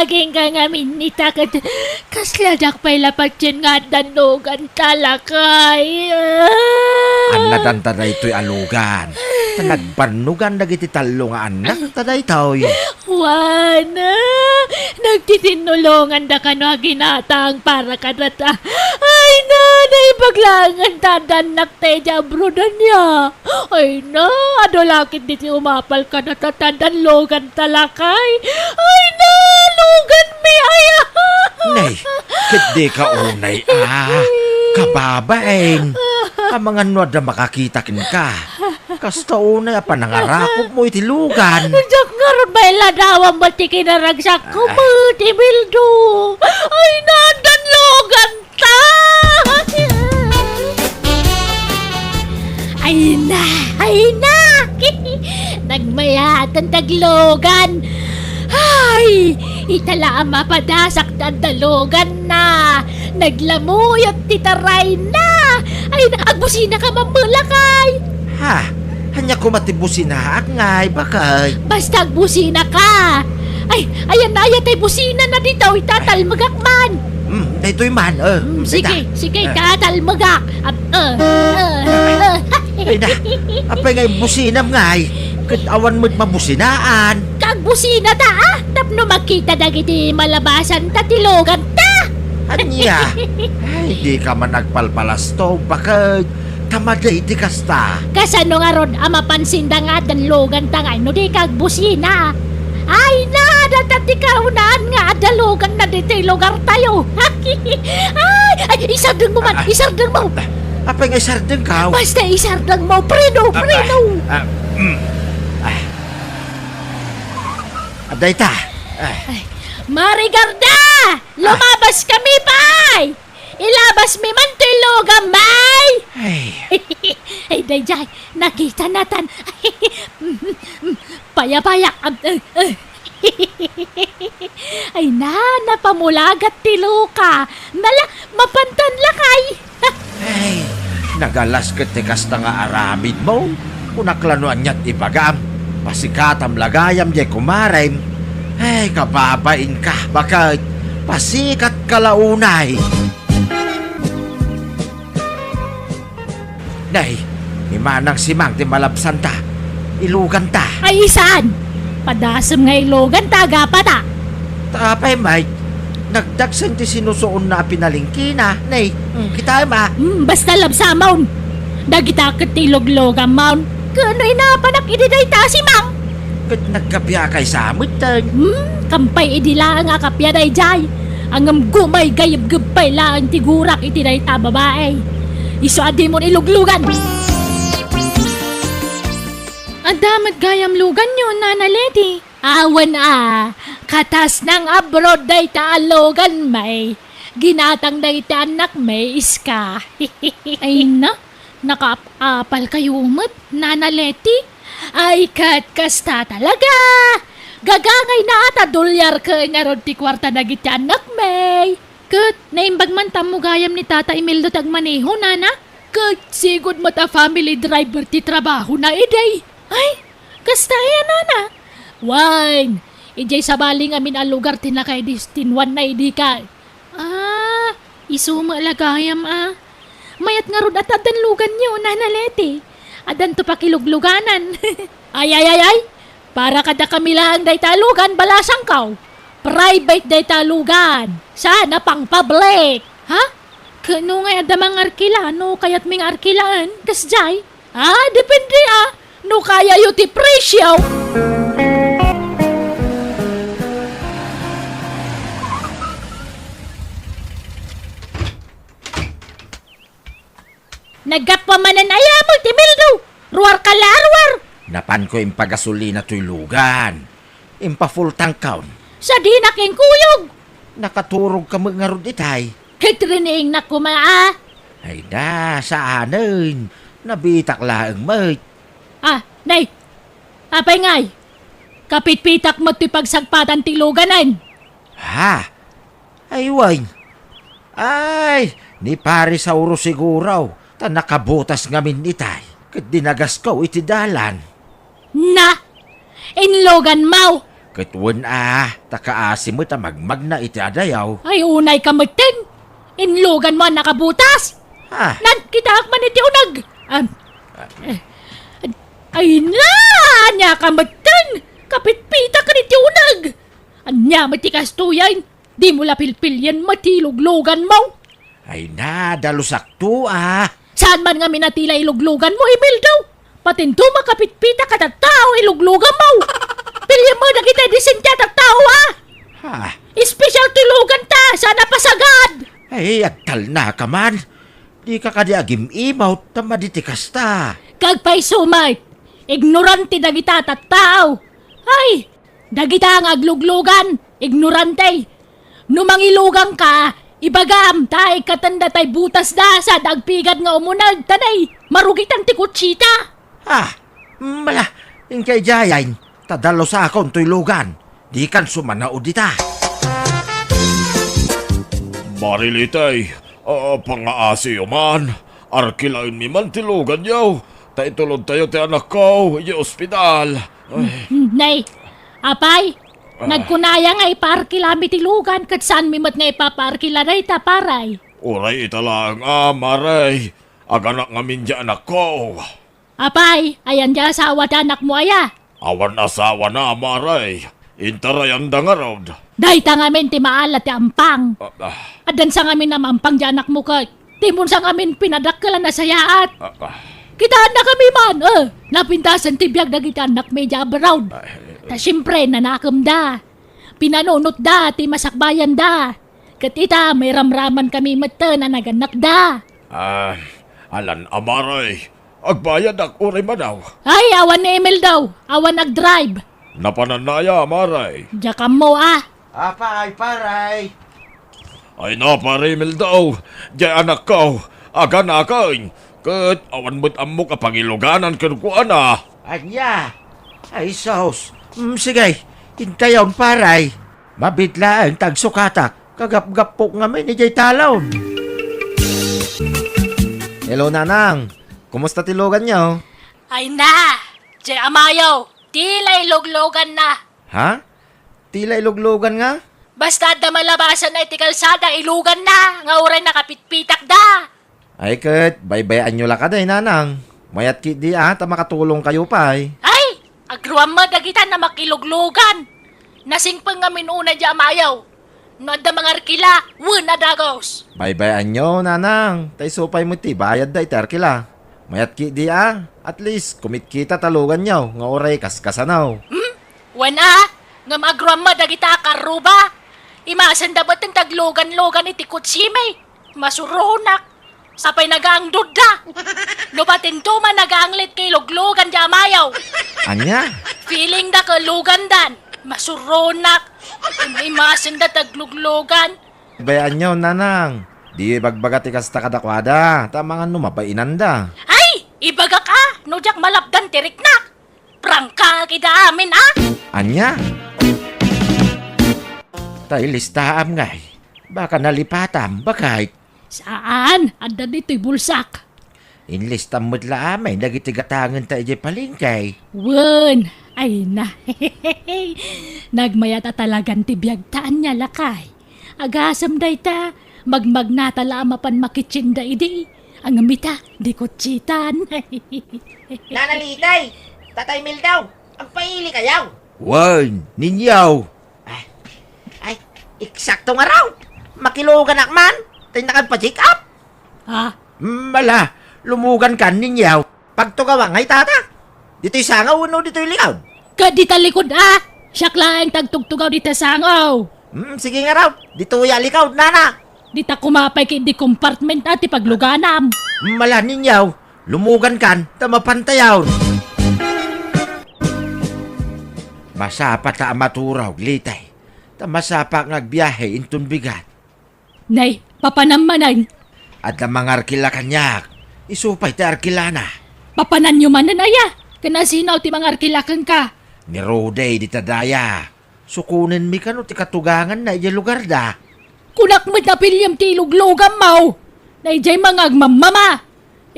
agingga ngamin ita ket kasla diak pay la patien nga addan luganta, lakay. Ah. Annadanta daytoy a lugan. Ta nagbannogan dagiti tallo nga annakta daytoy. Wen, nagtitinnulonganda kano a ginatang para kadata. Ay na, naimbag laengen ta adda annakta idiay abroad, ania. Ay na, adu la ketdi ti umapal kadata ta addan luganta, lakay. Ay na, luganmi, aya. Nay, ket dika unay, a. Kababain. Amangan no adda makakita kenka. Kasta unay a panangarakopmo iti lugan. Diak ngarud mailadawan met ti kinaragsakko met, Imelda. Ay na, addan luganta! Ay na, ay na! Nagmayaten ti aglugan. Ay, ita la a mapadasak ta adda luganna. Naglamuyot ti tarayna. Ay, agbusinaka, mammelakay. Ha? Ania koma ti businaak ngay, bakit? Basta agbusinaka. Ay, ayan na, ayan tay businana ditoy, tatalmegak man. Hmm, daytoy man, eh, hmm, sige, sige, tatalmegak. Ap-, eh, eh, eh. Ay na, apay nga imbusinam ngay, ket awan met mabusinaan. Kagbusinata, a, tapno makita dagiti malabasanta ti luganta. Ania? Ay, dika man agpalpalastog, bakit? Ta madi ti kasta. Kasano ngarud a mapansinda nga addan luganta ngay no dika agbusina? Ay na, data ti kaunaan nga adda luganna ditoy lugartayo. Ay, ay, isardengmo man, ah, isardengmo. Apay nga isardengko? Basta isardengmo, preno, ah, preno. Ah, mm. Ah. Adda ita. Ah. Ay, Marigarda! Lumabaskami pay! Ilabasmi man toy lugam, bay! Ay. Ay, daydiay, nakitanatan. Payapaya. Ay na, napamulagat ti luka. Nala, mapantan lakay. Ay, nagalas ket ti kasta nga aramidmo. Kunak la no aniat ibagam. Pasikatam la gayam diay kumarem. Ay, kababainka, baket. Pasikat Agkalaunay. Nay, ni Manang Simang ti malabsanta. Iluganta. Ay, isan! Padasem nga iluganta, agapata. Ta apay, Mike, nagdagsen ti sinusuonna a pinalengkena, nay. Mm, kitaem a. Mm, basta labsamon. Dagita ket ti iluglugamon. Ken no inapanak idi dayta a Simang. Ket nagkapiakay sa metten. Hmm, kampay idi laeng a kapia daydiay. Ngem gumaygaybgeb pay laeng ti gurak iti dayta a babai. Isu a dimon iluglugan. Adda met gayam luganyo, Nana Leti. Awan a, katas nang abroad dayta a lugan, may. Ginatang dagiti annak, may, iska. Ay na, nakaap-apal kayo met, Nana Leti. Ay, ket kasta talaga. Gagangay na ta dolyar ken ngarud ti kuarta dagiti annak, may. Ket naimbag man tammo gayam ni Tata Imelda ti agmaneho, Nana. Ket sigud met a family driver ti trabahona idi. Ay, kasta aya, Nana? Wen, idiay sabali ngamin a lugar ti nakaidestinanna idi ka. Ah, isu met la gayam a. Mayat ngarud a ta addan luganyo, Nana Leti. Addanto pakilugluganan. Ay, ay, ay, ay. Para kadakami laeng dayta a lugan, balasangko. Private dayta a lugan. Saan a pang-public. Ha? Ket no ngay adda mangarkila, no kayatmi nga arkilaen, kasdiay? Ah, depende a. No kayayo ti presyo. Naggapu manen aya met, Imelda? Ruar ka la a ruar. Napanko impagasolina toy lugan. Impafull tank kon. Sa dinak inkuyog. Nakaturog ka met ngarud itay. Ket riniingnak koma a. Ay na, saanen. Nabitak laeng met. Ah, nay. Apay ngay? Kapitpitak met ti pagsagpatan ti luganen. Ha? Ay, wen. Ay, ni Pare Sauro siguro, ta nakabutas ngamin itay, ket dinagasko iti dalan. Na! Inluganmo! Ket wen a, ta kaasi met a magmagna iti adayo. Ay, unay ka metten! Inluganmo a nakabutas! Ha? Nagkitaak man iti uneg! Ah, eh, ay na! Ania ka metten! Kapitpitak iti uneg! Ania met ti kastoyen? Dimo la pilpilien met ti lugluganmo. Ay na, dalusakto a. Saan man ngamin a ti la ilugluganmo, Imelda? Patinto makapitpitak a tattao ilugluganmo. Piliem met dagiti disente a tattao a. Ha? Espesyal ti luganta, saan a pasagad. Ay, agtalnaka man. Dika kadi agim-imawt ta madi ti kasta. Kagpayso met, ignorante dagita a tattao. Ay, dagita nga agluglugan, ignorante. No mangiluganka, ibagam ta ikkatenda tay butasda sa dagpigad nga umuneg, ta nay, marugitan ti kutsita. Ah, mala, inkay jayain, ta dalusakon toy lugan, dikan sumanaw dita. Marilitay, ah, pangaasiyo man, arkilaenmi man ti luganyo, ta itulodtayo ti anakko, idiay ospital. Ay. Nay, apay, ah, nagkunaya nga ipaarkilami ti lugan ket saanmi met nga ipapaarkila dayta, paray. Uray ita laeng a, maray. Aganak ngamin diay anakko. Apay, ayan diay asawa ti anakmo aya? Awan asawana, maray. Intarayanda ngarud. Dayta ngamin ti maala ti ampang. Ah, ah. Addan sa ngamin a maampang diay anakmo ket. Timon sa ngamin pinadakkelan a sayaat. Ah, ah. Kitaennakami man, eh. Napintasen ti biag dagiti annakmi idiay abroad. Ay. Ta siempre, nanakemda. Pinanunotda ti masakbayanda. Ket ita, mairamramankami metten a nagannakda. Ah, alan a, maray. Agbayadak uray manaw. Ay, awan ni Emil daw. Awan agdrive. Napananna aya, maray? Diak ammo, ah. Apay, paray? Ay na, Pare Emil daw. Diay anakko. Aganaken. Ket awan met ammok a pangiluganan kenkuana. Ania? Ay, sus. Mm, sige. Intayon, paray. Mabiit laeng ta agsukatak. Kagapgapok ngamin idiay talon. Hello, Nanang. Kumusta ti luganyo? Ay na! Diay amayo, ti la ilugluganna. Ha? Ti la iluglugan nga? Basta adda malabasan iti kalsada, iluganna, nga uray nakapitpitakda. Ay ket, baybay-anyo la kadi, Nanang. Mayat ketdi a, ta makatulongkayo pay. Ay, agruam met dagita a makiluglugan. Nasingpet ngamin unay diay amayaw. No adda mangarkila, wen a dagus. Baybay-anyo, Nanang. Ta isu pay met ti bayadda iti arkila. Mayat ketdi a, at least, kumitkita ta luganyo, nga uray kaskasano. Hmm? Wen a, ngem agruam met dagita a karruba. Imasenda met ti aglugan-lugan iti kotsimi. Masuronak. Sapay nagaangdodda. No batinto man nagaanglit ket iluglugan diay amayaw. Ania? Feelingda ket lugandan. Masuronak. Im-, imasenda ti agluglugan. Baybay-anyo, Nanang. Diyo ibagbaga ti kasta kadakuada, ta amangan no mabainanda. Ay! Ibagak a, no diak malapdan ti riknak. Prangkaak ida amin a! Ania? Ta ilistaam ngay. Baka nalipatam, baket. Saan, adda ditoy bulsak. Inlistam met la amin dagiti gatangenta idiay palengke. Wen, ay na. Nagmayat a talagan ti biagta ania, lakay. Agasem dayta, magmagnata la a mapan makitchinda idi. Ngem ita, di kutsitan. Nana Litay, Tatay Mildaw, agpailikayo? Wen, Ninyaw. Ay, ay, eksakto ngarud. Makiluganak man. Tay nakagpa-check up. Ha? Mala, lumugankan, Ninyaw. Pagtugawak ngay ita. Ditoy sangaw wenno ditoy likod? Ket dita likod a. Siak laeng ti agtugtugaw dita sangaw. Hmm, sige ngarud. Ditoy a likod, Nana. Dita koma pay ket idi compartment a ti pagluganam. Mala, Ninyaw. Lumugankan, ta mapantayon. Masapa ta a maturog, Litay. Ta masapa nga agbiahe inton bigat. Nay, papanam manen. Adda mangarkila kaniak. Isu pay ti arkilana. Papananyo manen aya? Ken asino ti mangarkila kenka? Ni Rudy dita daya. Sukonenmi kano ti katuganganna idiay lugarda. Kunak met a piliem ti ilugluganmo. Nay, idiay mangagmamama.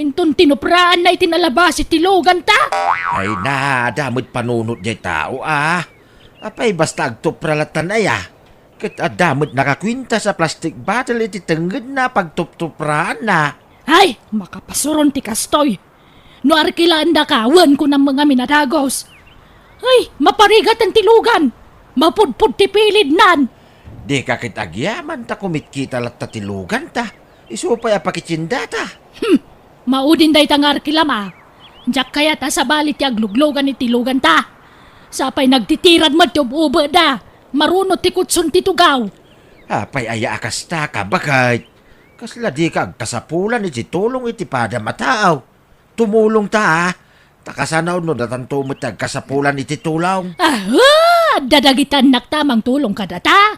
Inton tinupraanna iti nalabas iti luganta. Ay na, adda met panunot diay tao a. Apay basta agtupra lattan aya? Ket adda met nakakuintas a plastic bottle iti tengngedna pagtuptupraanna. Ay, makapasuron ti kastoy. No arkilaandaka, wen kunam ngamin a dagus. Ay, maparigatan ti lugan. Mapudpod ti pilidnan. Dika ket agyaman ta kumitkita latta ti luganta. Isu pay a pakitsindata. Hmm, maudin dayta nga arkilam a. Diak kayat a sabali ti agluglugan iti luganta. Sapay nagtitirad met ti ub-ubetda. Marunot ti kutson ti tugaw. Apay aya a kasta ka, baket? Kasla dika agkasapulan iti tulong iti padam a tao. Tumulongta a. Ta kasano no datanto met ti agkasapulan iti tulong? Aha! Adda dagiti annakta a mangtulong kadata.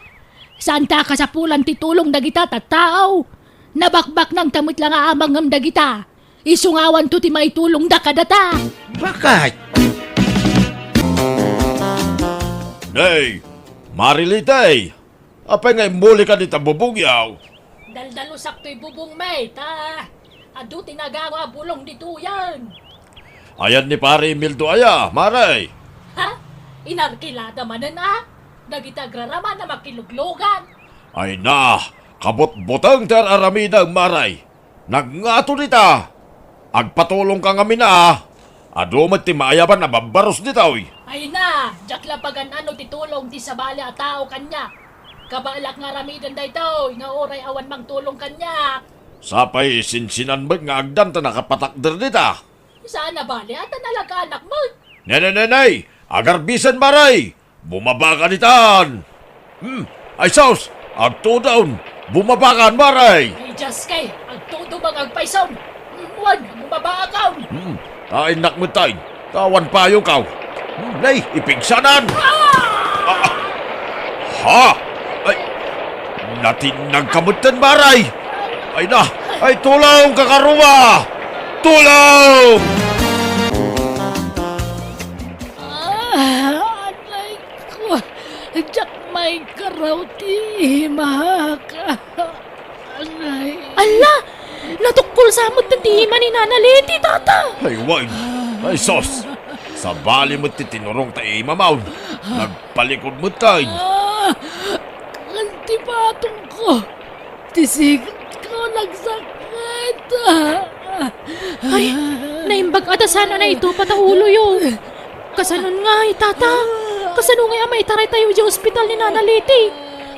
Saanta a kasapulan ti tulong dagita tattao. Nabakbaknangta met la nga amangem dagita. Isu ngawanto ti maitulongda kadata. Baket? Nay, Mari Litay, apay nga immulika dita bubongyo? Daldalusak toy bubongmi, ta adu ti nagawa a bulong ditoyen. Ayan ni Pari Emildo aya, Mari? Ha? Inarkilada manen a? Dagiti agraraman a makiluglugan. Ay na, kabutbuteng ti ar-aramidem, Mari. Nagngato dita. Agpatulongka ngamin a. Adu met ti maayaban a babbarus ditoy. Ay na, diak la pagan-ano ti tulong ti sabali a tao kaniak. Kabaelak nga aramiden daytoy nga uray awan mangtulong kaniak. Sapay sinsinan met nga agdan ta nakapatakder dita. Saan a bali a ta nalagaanak met. Nenenenay, agarbisen, Mari! Bumabaka ditan! Hmm, ay sus! Agtudon! Bumabaka, Mari! Ay, Diyos kay! Agtudon nga agpayson! Hmm, wan, bumabaka! Hmm, tainnak met tayo! Tawan payo kaw! Hmm, nay, ipigsanan! Ah! Ah! Ha? Ay, natinnag ka metten, Mari! Ay na! Ay, tulong, kakaruma! Tulong! Ah, anay ko, diak maikaraw ti imak. Anay. Ala! Natukkol sa met ti ima ni Nana Leti, tata! Ay, wen. Ay, sus! Sabali met ti tinurong ta imam. Nagpalikod met tayo. Ah, patongko. Ti sigidko nagsakit. Ay, naimbag a ta saan a naitupat a uloyo. Kasano ngay, tata? Kasano ngay a maitaraytayo idiay ospital ni Nana Liti?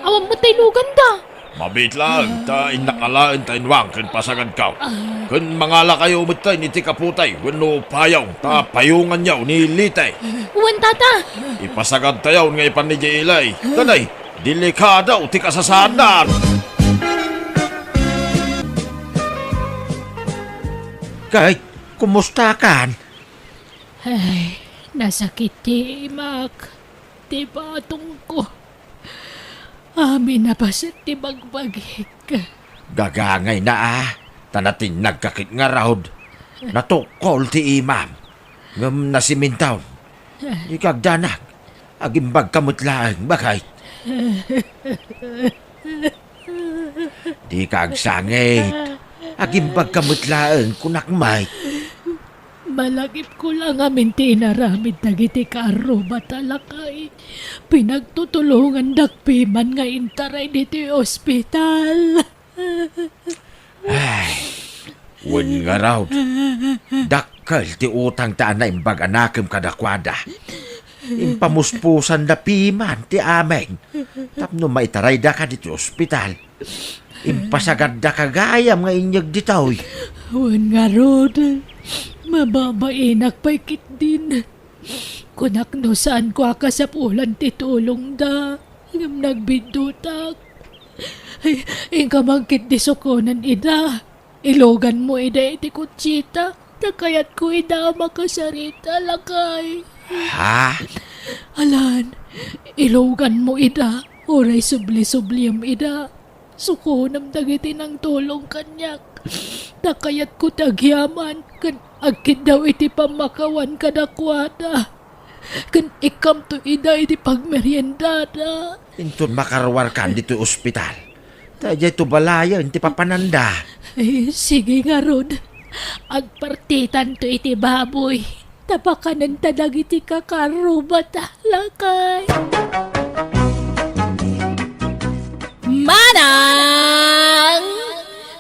Awan met ta iluganda. Mabiit laeng ta innak alaen ta inwang ken pasagadko. Ken mangalakayo metten iti kaputay wenno payong ta payonganyo ni Liti. Wen, tata. Ipasagadtayon nga ipan idiay ili. Kanay, delikado ti kasasaadna. Kay, kumustakan? Ay, nasakit ti imak, ti patongko. Amin a paset ti bagbagik. Gagangayna a, ta natinnagka ket ngarud. Natukkol ti imam, ngem nasimintaw. Dika agdanag, agimbagka met laeng, baket. Dika agsangit, agimbagka met laeng, kunak met. Malakipko la ngamin ti inaramid dagiti kaarrubat a lakay. Pinagtutulongandak piman nga intaray ditoy ospital. Ay, wen ngarud, dakkel ti utangta a naimbag a nakem kadakuada. Impamuspusanda piman ti amin tapno maitaraydaka ditoy ospital. Impasagaddaka gayam nga inyeg ditoy. Wen ngarud, mababainak pay ketdin. Kunak no saanko a kasapulan ti tulongda, ngem nagbiddutak. Ay, inka man ketdi sukonen ida. Iluganmo ida iti kutsita, ta kayatko ida a makasarita, lakay. Ha? Alan, iluganmo ida, uray subli-subliem ida. Sukonem dagiti nangtulong kaniak, ta kayatko ti agyaman ken agkiddaw iti pammakawan kadakuada, ken ikkamto ida iti pagmeriendada. Inton makaruarkan ditoy ospital, ta idiayto balayen ti papananda. Ay, sige ngarud, agpartitanto iti baboy. Ta pakanenta dagiti kakaarrubat, lakay. Manang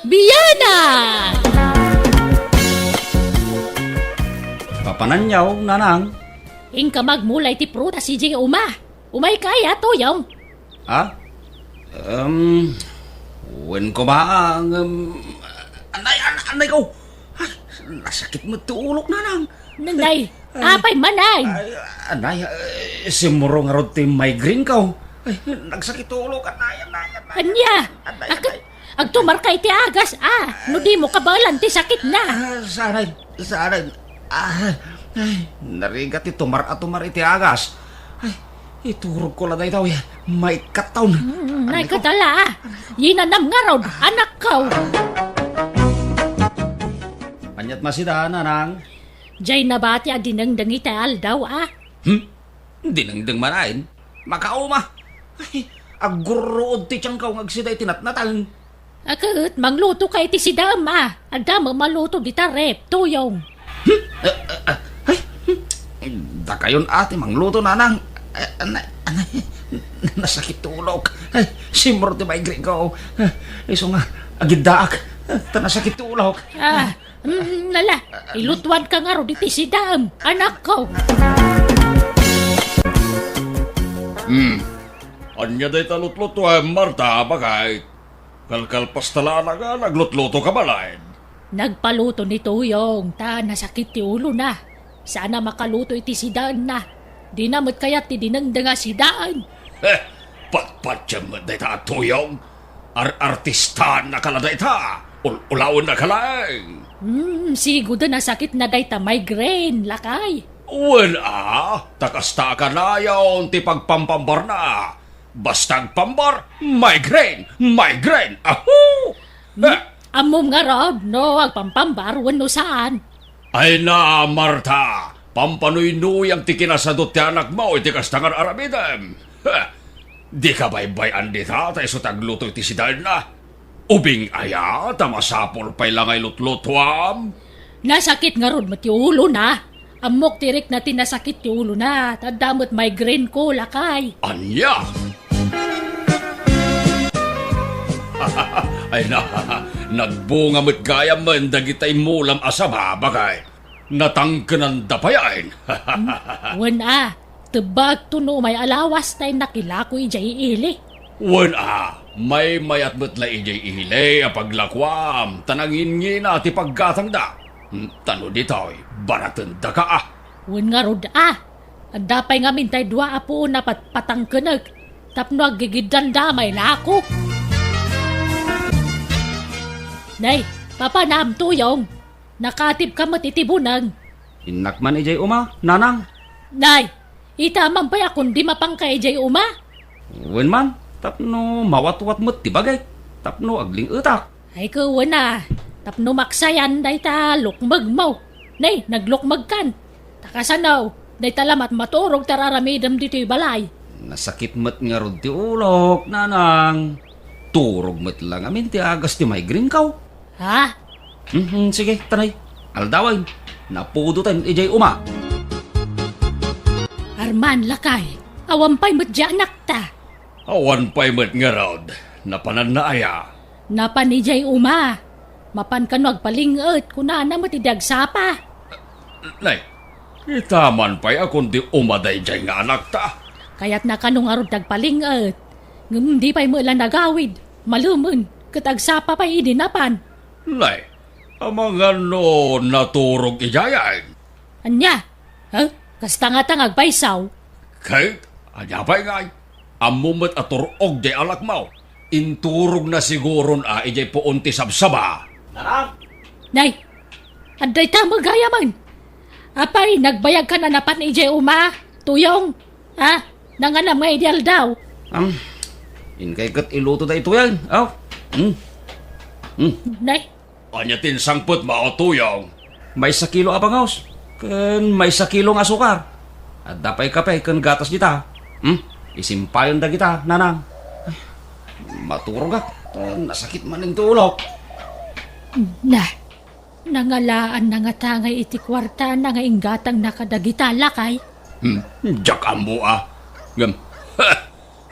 Bianang! Papananyaw, nanang. Inka magmula iti prutas idiay uma. Umayka aya, Tuyong? Ah? Em, wen koma, ngem, anay, an-, anay ko. Ay, nasakit met ti ulok, nanang. Nanay, ay, apay man, ay? Ay, anay, eh, simuro ngarud ti migraine ko. Ay, nagsakit ti ulok, anay, anay, anay. Ania? Anay, akin, anay. Agtumarka iti agas, a, no dimo kabaelan ti sakitna. Ah, saray, saray. Ah, ay, narigat ti tumar a tumar iti agas. Ay, iturogko la daytoy, maikkaton. Mm, anay ko. Naikkat la, a. Yinanam ngarud, anakko. Aniat masida, nanang? Jay nabati a dinengdeng iti aldaw, a. Hmm? Dinengdeng man ayen. Makauma. Ay, agguruod ti tiangko nga agsida iti natnatan. Aket, manglutoka iti sidaem, a. Adda met maluto dita ref, Tuyong. Hmm? Ah, ah, ah, ay, hmm. Dakayon a ti mangluto, nanang. Eh, anay, anay, nasakit ti ulok. Ay, simuro ti migraine ko. Ah, isu nga, agiddaak. Ah, ta nasakit ti ulok. Ah, Mm, nala, ilutuanka ngarud iti sidaem, anakko. Hmm. Ania dayta lutlutuem, Marta, baket? Kalkalpasta la nga naglutlutoka balet. Nagpaluto ni Tuyong ta nasakit ti ulona. Saan a makaluto iti sidaenna. Dina met kayat ti dinengdeng a sidaen. Eh, patpatiem met dayta a Tuyong. Ar-artistaennaka la dayta. Ul-, ulawennaka laeng. Hmm, sigud a nasakitna dayta migraine, lakay. Wen a, ta kasta a kanayon ti pagpampambarna. Basta agpambar, migraine, migraine, ahu! Hmm? Eh. Ammom ngarud no agpampambar wenno saan? Ay na, Marta, pampanuynuyam ti kinasadut ti anakmo iti kasta nga ar-aramidem. Heh, dika baybay-an dita ta isu ti agluto iti sidaenna. Ubing aya ta masapul pay la nga ilutlutuam? Nasakit ngarud met ti ulona. Ammok ti rikna ti nasakit ti ulona, ta adda met migraine ko, lakay. Ania? Ay na, nagbunga met gayam dagiti immulam a saba, baket. Natangkenanda payen. Wen a, tebbaekto no umay a lawas ta innak ilako idiay ili. Wen a, maymayat met la idiay ili a paglakuam, ta nangingina ti paggatangda. Hmm, ta no ditoy, baratendaka a. Wen ngarud a, adda pay ngamin tay dua a puon a pat-, patangkenek, tapno aggigiddanda a mailako. Nay, papanam, Tuyong. Nakaatibka met iti buneng. Innak man idiay uma, nanang. Nay, ita man pay a kundi mapanka idiay uma? Wen man, tapno mawatwat met ti bagik, tapno agling-etak. Ay, wen a, tapno maksayan dayta lukmegmo. Nay, naglukmegkan. Ta kasano, dayta lamet maturog ti ar-aramidem ditoy balay. Nasakit met ngarud ti ulok, nanang. Turog met la ngamin ti agas ti migraine-ko. Ha? Mhm, sige, tanay. Aldawen, napudoten idiay uma. Arman, lakay, awan pay met diay anakta. Awan pay met ngarud, napananna aya? Napan idiay uma. Mapan kano agpaling-et, kunana met idi agsapa. Nay, ita man pay a kundi uma daydiay nga anakta. Kayatna kano ngarud ti agpaling-et. Ngem di pay met la nagawid, malemen, ket agsapa pay idi napan. Nay, amangan no naturog idiayen? Ania? Ha? Kasta ngata nga agpayso? Ket, ania pay ngay? Ammom met a tur-og diay anakmo. Inturogna siguron a idiay puon ti sabsaba. Nay, adda ita met gayamen. Apay, nagbayagkan a napan idiay uma, Tuyong? Ha? Nanganam nga idi aldaw? Am, inkay ket iluto daytoyen. Aw. Hmm. Hmm. Nay, Ania ti insangpetmo, Tuyong? Maysa kilo a bangaws, ken maysa kilo nga asukar. Adda pay kape ken gatas dita. Hmm? Isimpayon dagita, nanang. Ay, maturogak. Ah, nasakit manen ti ulok. Na, nangalaanna ngata ngay iti kuartana nga inggatangna kadagita, lakay? Hmm, diak ammo a. Ngem,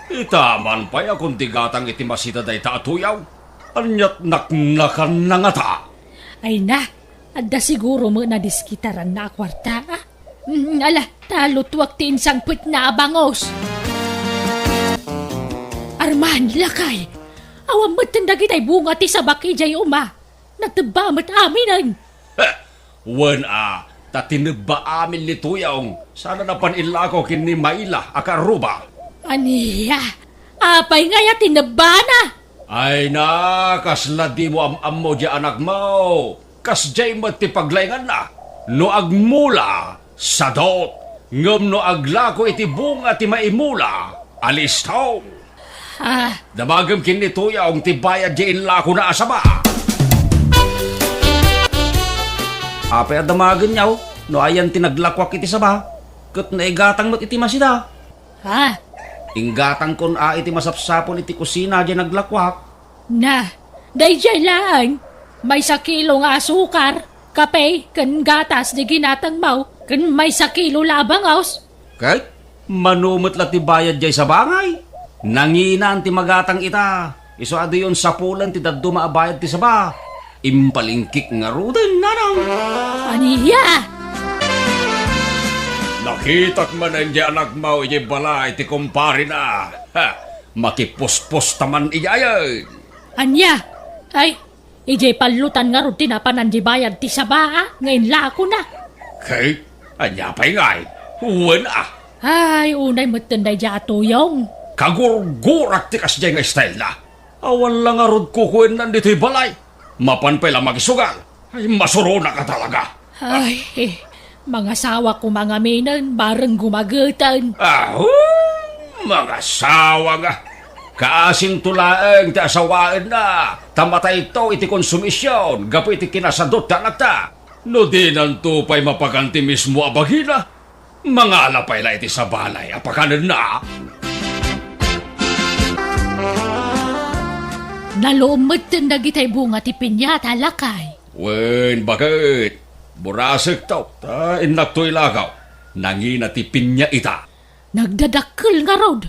ita man pay a kundi gatang iti masida dayta a Tuyong. Ania't naknakanna ngata? Ay na, adda siguro met nadiskitaranna a kuarta, a? Mm, ala, ta lutuak ti insangpetna a bangaws. Arman, lakay, awan metten dagitay bunga ti sabak idiay uma. Natebba met aminen. Heh! Wen a, ta tinebba amin ni Tuyong, sana napan illako ken ni Maila a kaarruba. Ania? Apay ngay a tinebbana? Ay na, kasla dimo am-ammo diay anakmo. Kasdiay met ti paglainganna. No agmula, sadot. Ngem no aglako iti bunga ti maimula, alisto. Ah. Damagem ken ni Tuyong ti bayad diay inlakona a saba. Apay a damagenyo no ayan ti naglakuak iti saba, ket naigatang met iti masida? Ha? Inggatangkon a iti masapsapul iti kusina diay naglakuak. Na, daydiay laeng, maysa kilo nga asukar, kape, ken gatas diay ginatangmo, ken maysa kilo la a bangaws. Ket mano met la ti bayad diay saba ngay? Nanginan ti magatang ita. Isu a diyon sapulen ti dadduma a bayad ti saba. Impalingkik ngaruden, nanang. Ania? Nakitak manen diay anakmo idiay balay ti kumparena. Ha, makipuspos ta man idiayen. Ania? Ay, idiay pallutan ngarud ti napanan diay bayad ti saba a nga inlakona. Ket ania pay ngay? Wen a. Ay, unay metten daydiay a Tuyong. Kagurgurak ti kasdiay nga stylena. Awan la ngarud kukuennan ditoy balay. Mapan pay la makisugal. Ay, masuronak a talaga. Ay, mangasawa koma ngaminen, bareng gumageten. Ahu! Mangasawa nga. Kaasinto laeng ti asawaenna, ta matayto iti konsumision gapu iti kinasadot ti anakta. No dinanto pay mapakan ti mismo a bagina, mangala pay la iti sabana a pakanenna. Naluom metten dagitay bunga ti piñata, lakay. Wen, baket. Burasekto, ta innakto ilako. Nangina ti piña ita. Nagdadakkel ngarud.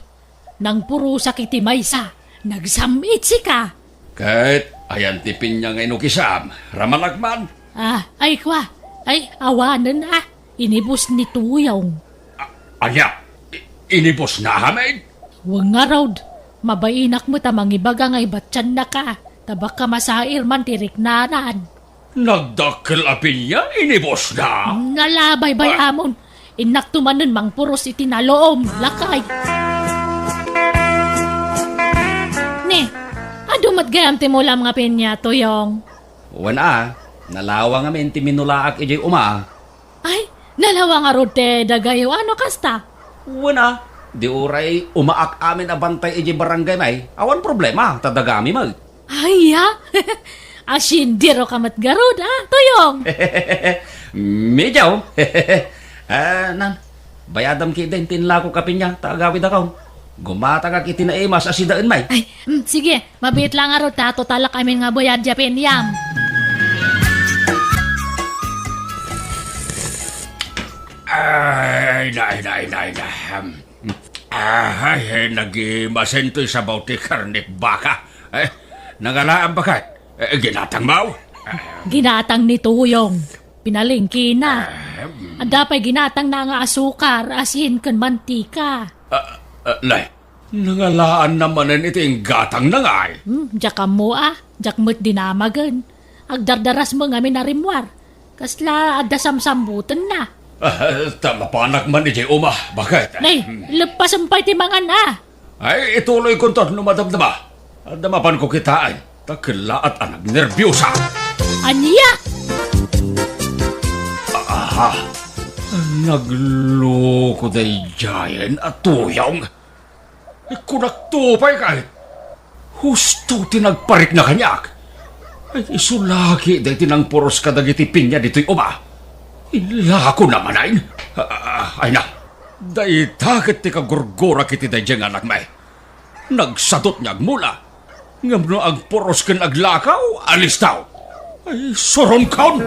Nangpurosak iti maysa, nagsam-itsika. Ket Ayan ti pinia nga inukisam, ramanak man. Ah, ay kwa. Ay, awanen a. Inibus ni Tuyong. A-, ania? I-, inibusna amin? Wen ngarud, mabainak met a mangibaga nga ibatiannaka, ta baka masair man ti riknanan. Nagdakkel a pinia, inibusna? Nalabaybay amon. Innakto manen mangpuros iti naloom, lakay. Ni, adu met gayam ti mulam nga pinia, Tuyong? Wen a, nalawa ngamin ti minulaak idiay uma. Ay, nalawa ngarud ti dagayo, ano kasta? Wen a, di uray umaak amin a bantay idiay barangay may, awan problema, ta dagami met. Ay, ya? Asindiroka met garud, a, Tuyong? Medyo. Ah, nan, bayadam ketdin ti inlakok a pinia, ta agawidakon. Gumatangak iti naimas a sidaen may. Ay, mm, sige, mabiit la ngarud ta totalak amin nga bayad diay piniam. Ay, nay, nay, nay, nay. Ay, nagimasen toy sabaw ti karnet baka. Eh, nangalaam baket? Eh, ginatang mo? Ginatang ni Tuyong. Pinalengkena. Ahem. Adda pay ginatangna nga asukar, asin, ken mantika. Ah, ah, lay, nangalaan na manen iti inggatangna ngay. Hmm, diak ammo a. Diak met dinamagen. Agdardaras met ngamin a rimmuar. Kasla adda samsambutenna. Ah, ta mapanak man idiay uma, baket? Nay, leppasen pay ti mangan a. Ay, ituloykonto no madamdama. Adda mapanko kitaen, ta kellaat a nagnerbiosa. Ania? Aha, nagloko daydiayen a Tuyong. Kunakto pay ket, husto ti nagparikna kaniak. Ay, isu la ketdi ti nangpuros kadagiti pinia ditoy uma. Inlakona manen. Ah, ay na, dayta ket ti kagurgurak iti daydiay nga anakmi. Nagsadut nga agmula. Ngem no agpuros ken aglakaw, alistaw. Ay, suronkon!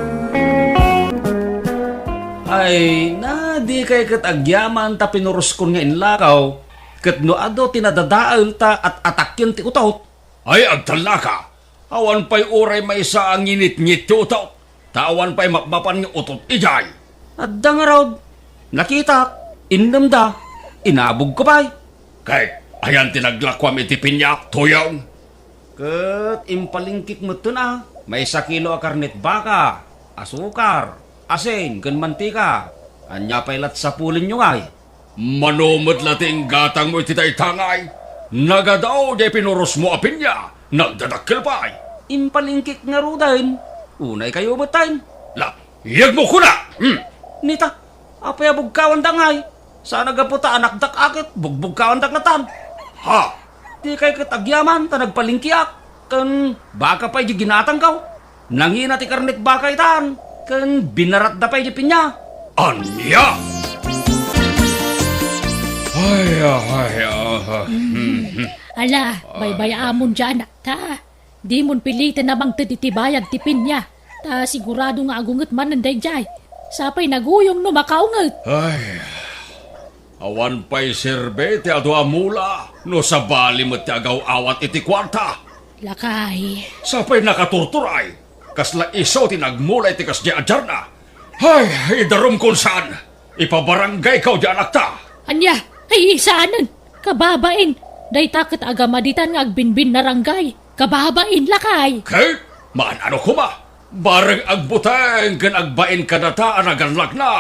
Ay, na, dikay ket agyaman ta pinuroskon nga inlakaw, ket no adu ti nadadael ta at-atakken ti utot. Ay, agtallaka! Awan pay uray maysa a nginitngit ti utot. Ta awan pay mapmapan nga utot idiay. Adda ngarud, nakitak, innemda, inabogko pay. Ket ayan ti naglakuam iti pinia, Tuyong? Ket impalingkik metten a, maysa kilo a karnet baka, asukar, asin, ken mantika. Ania pay lat sapulenyo ngay? Mano met la ti inggatangmo iti dayta ngay? Nagadaw diay pinurosmo a pinia, nagdadakkel pay. Impalingkik ngaruden. Unay kayo metten. La, yegmo kuna! Hmm. Nita, apay a bugkawanda ngay? Saan a gapu ta anakdak a ket bugbugkawandak ngatan. Ha? Dikay ket agyaman ta nagpalingkiak, ken baka pay di ginatangko. Nangina ti karnet baka itan, ken binaratda pay di pinia. Ania? Ay, ay, ah, hmm. Ala, baybay-amon diay anakta. Dimon piliten a mangted iti bayad ti pinia. Ta sigurado nga agunget manen daydiay. Sapay naguyong no makaunget. Ay, awan pay serbi ti adu a mula no sabali met ti agaw-awat iti kuarta. Lakay. Sapay nakaturturay. Kasla isu ti nagmula iti kasdiay a diarna. Ay, idarumkon saan. Ipabarangayko diay anakta. Ania? Ay, saanen. Kababain. Dayta ket agamaditan nga agbinbinnaranggay. Kababain, lakay. Ket, maan-ano koma. Bareng agbuteng ken agbain kadata a nagallakna.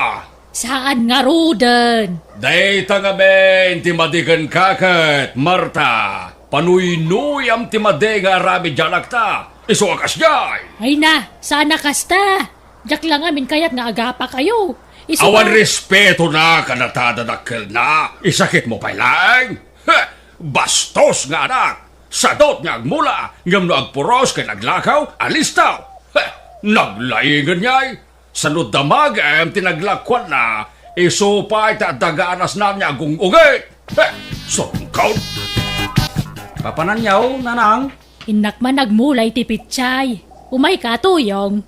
Saan ngaruden. Dayta ngamin ti madi kenka ket, Marta. Panuynuyam ti madi nga aramid diay anakta. Isu a kasdiay. Ay na, saan a kasta. Diak la ngamin kayat nga agapakayo. Isu Awan a- respetona kadata a dadakkelna. Isakitmo pay laeng. Heh! Bastos nga anak! Sadut nga agmula, ngem no agpuros ken aglakaw, alistaw! Heh! Naglaingen ngay! Sano damagem ti naglakuanna, isu pay ti adda gaanasna nga agung-ungit! Heh! Sungkot! Papananyaw, nanang? Innak man agmula iti pitsay. Umayka, Tuyong.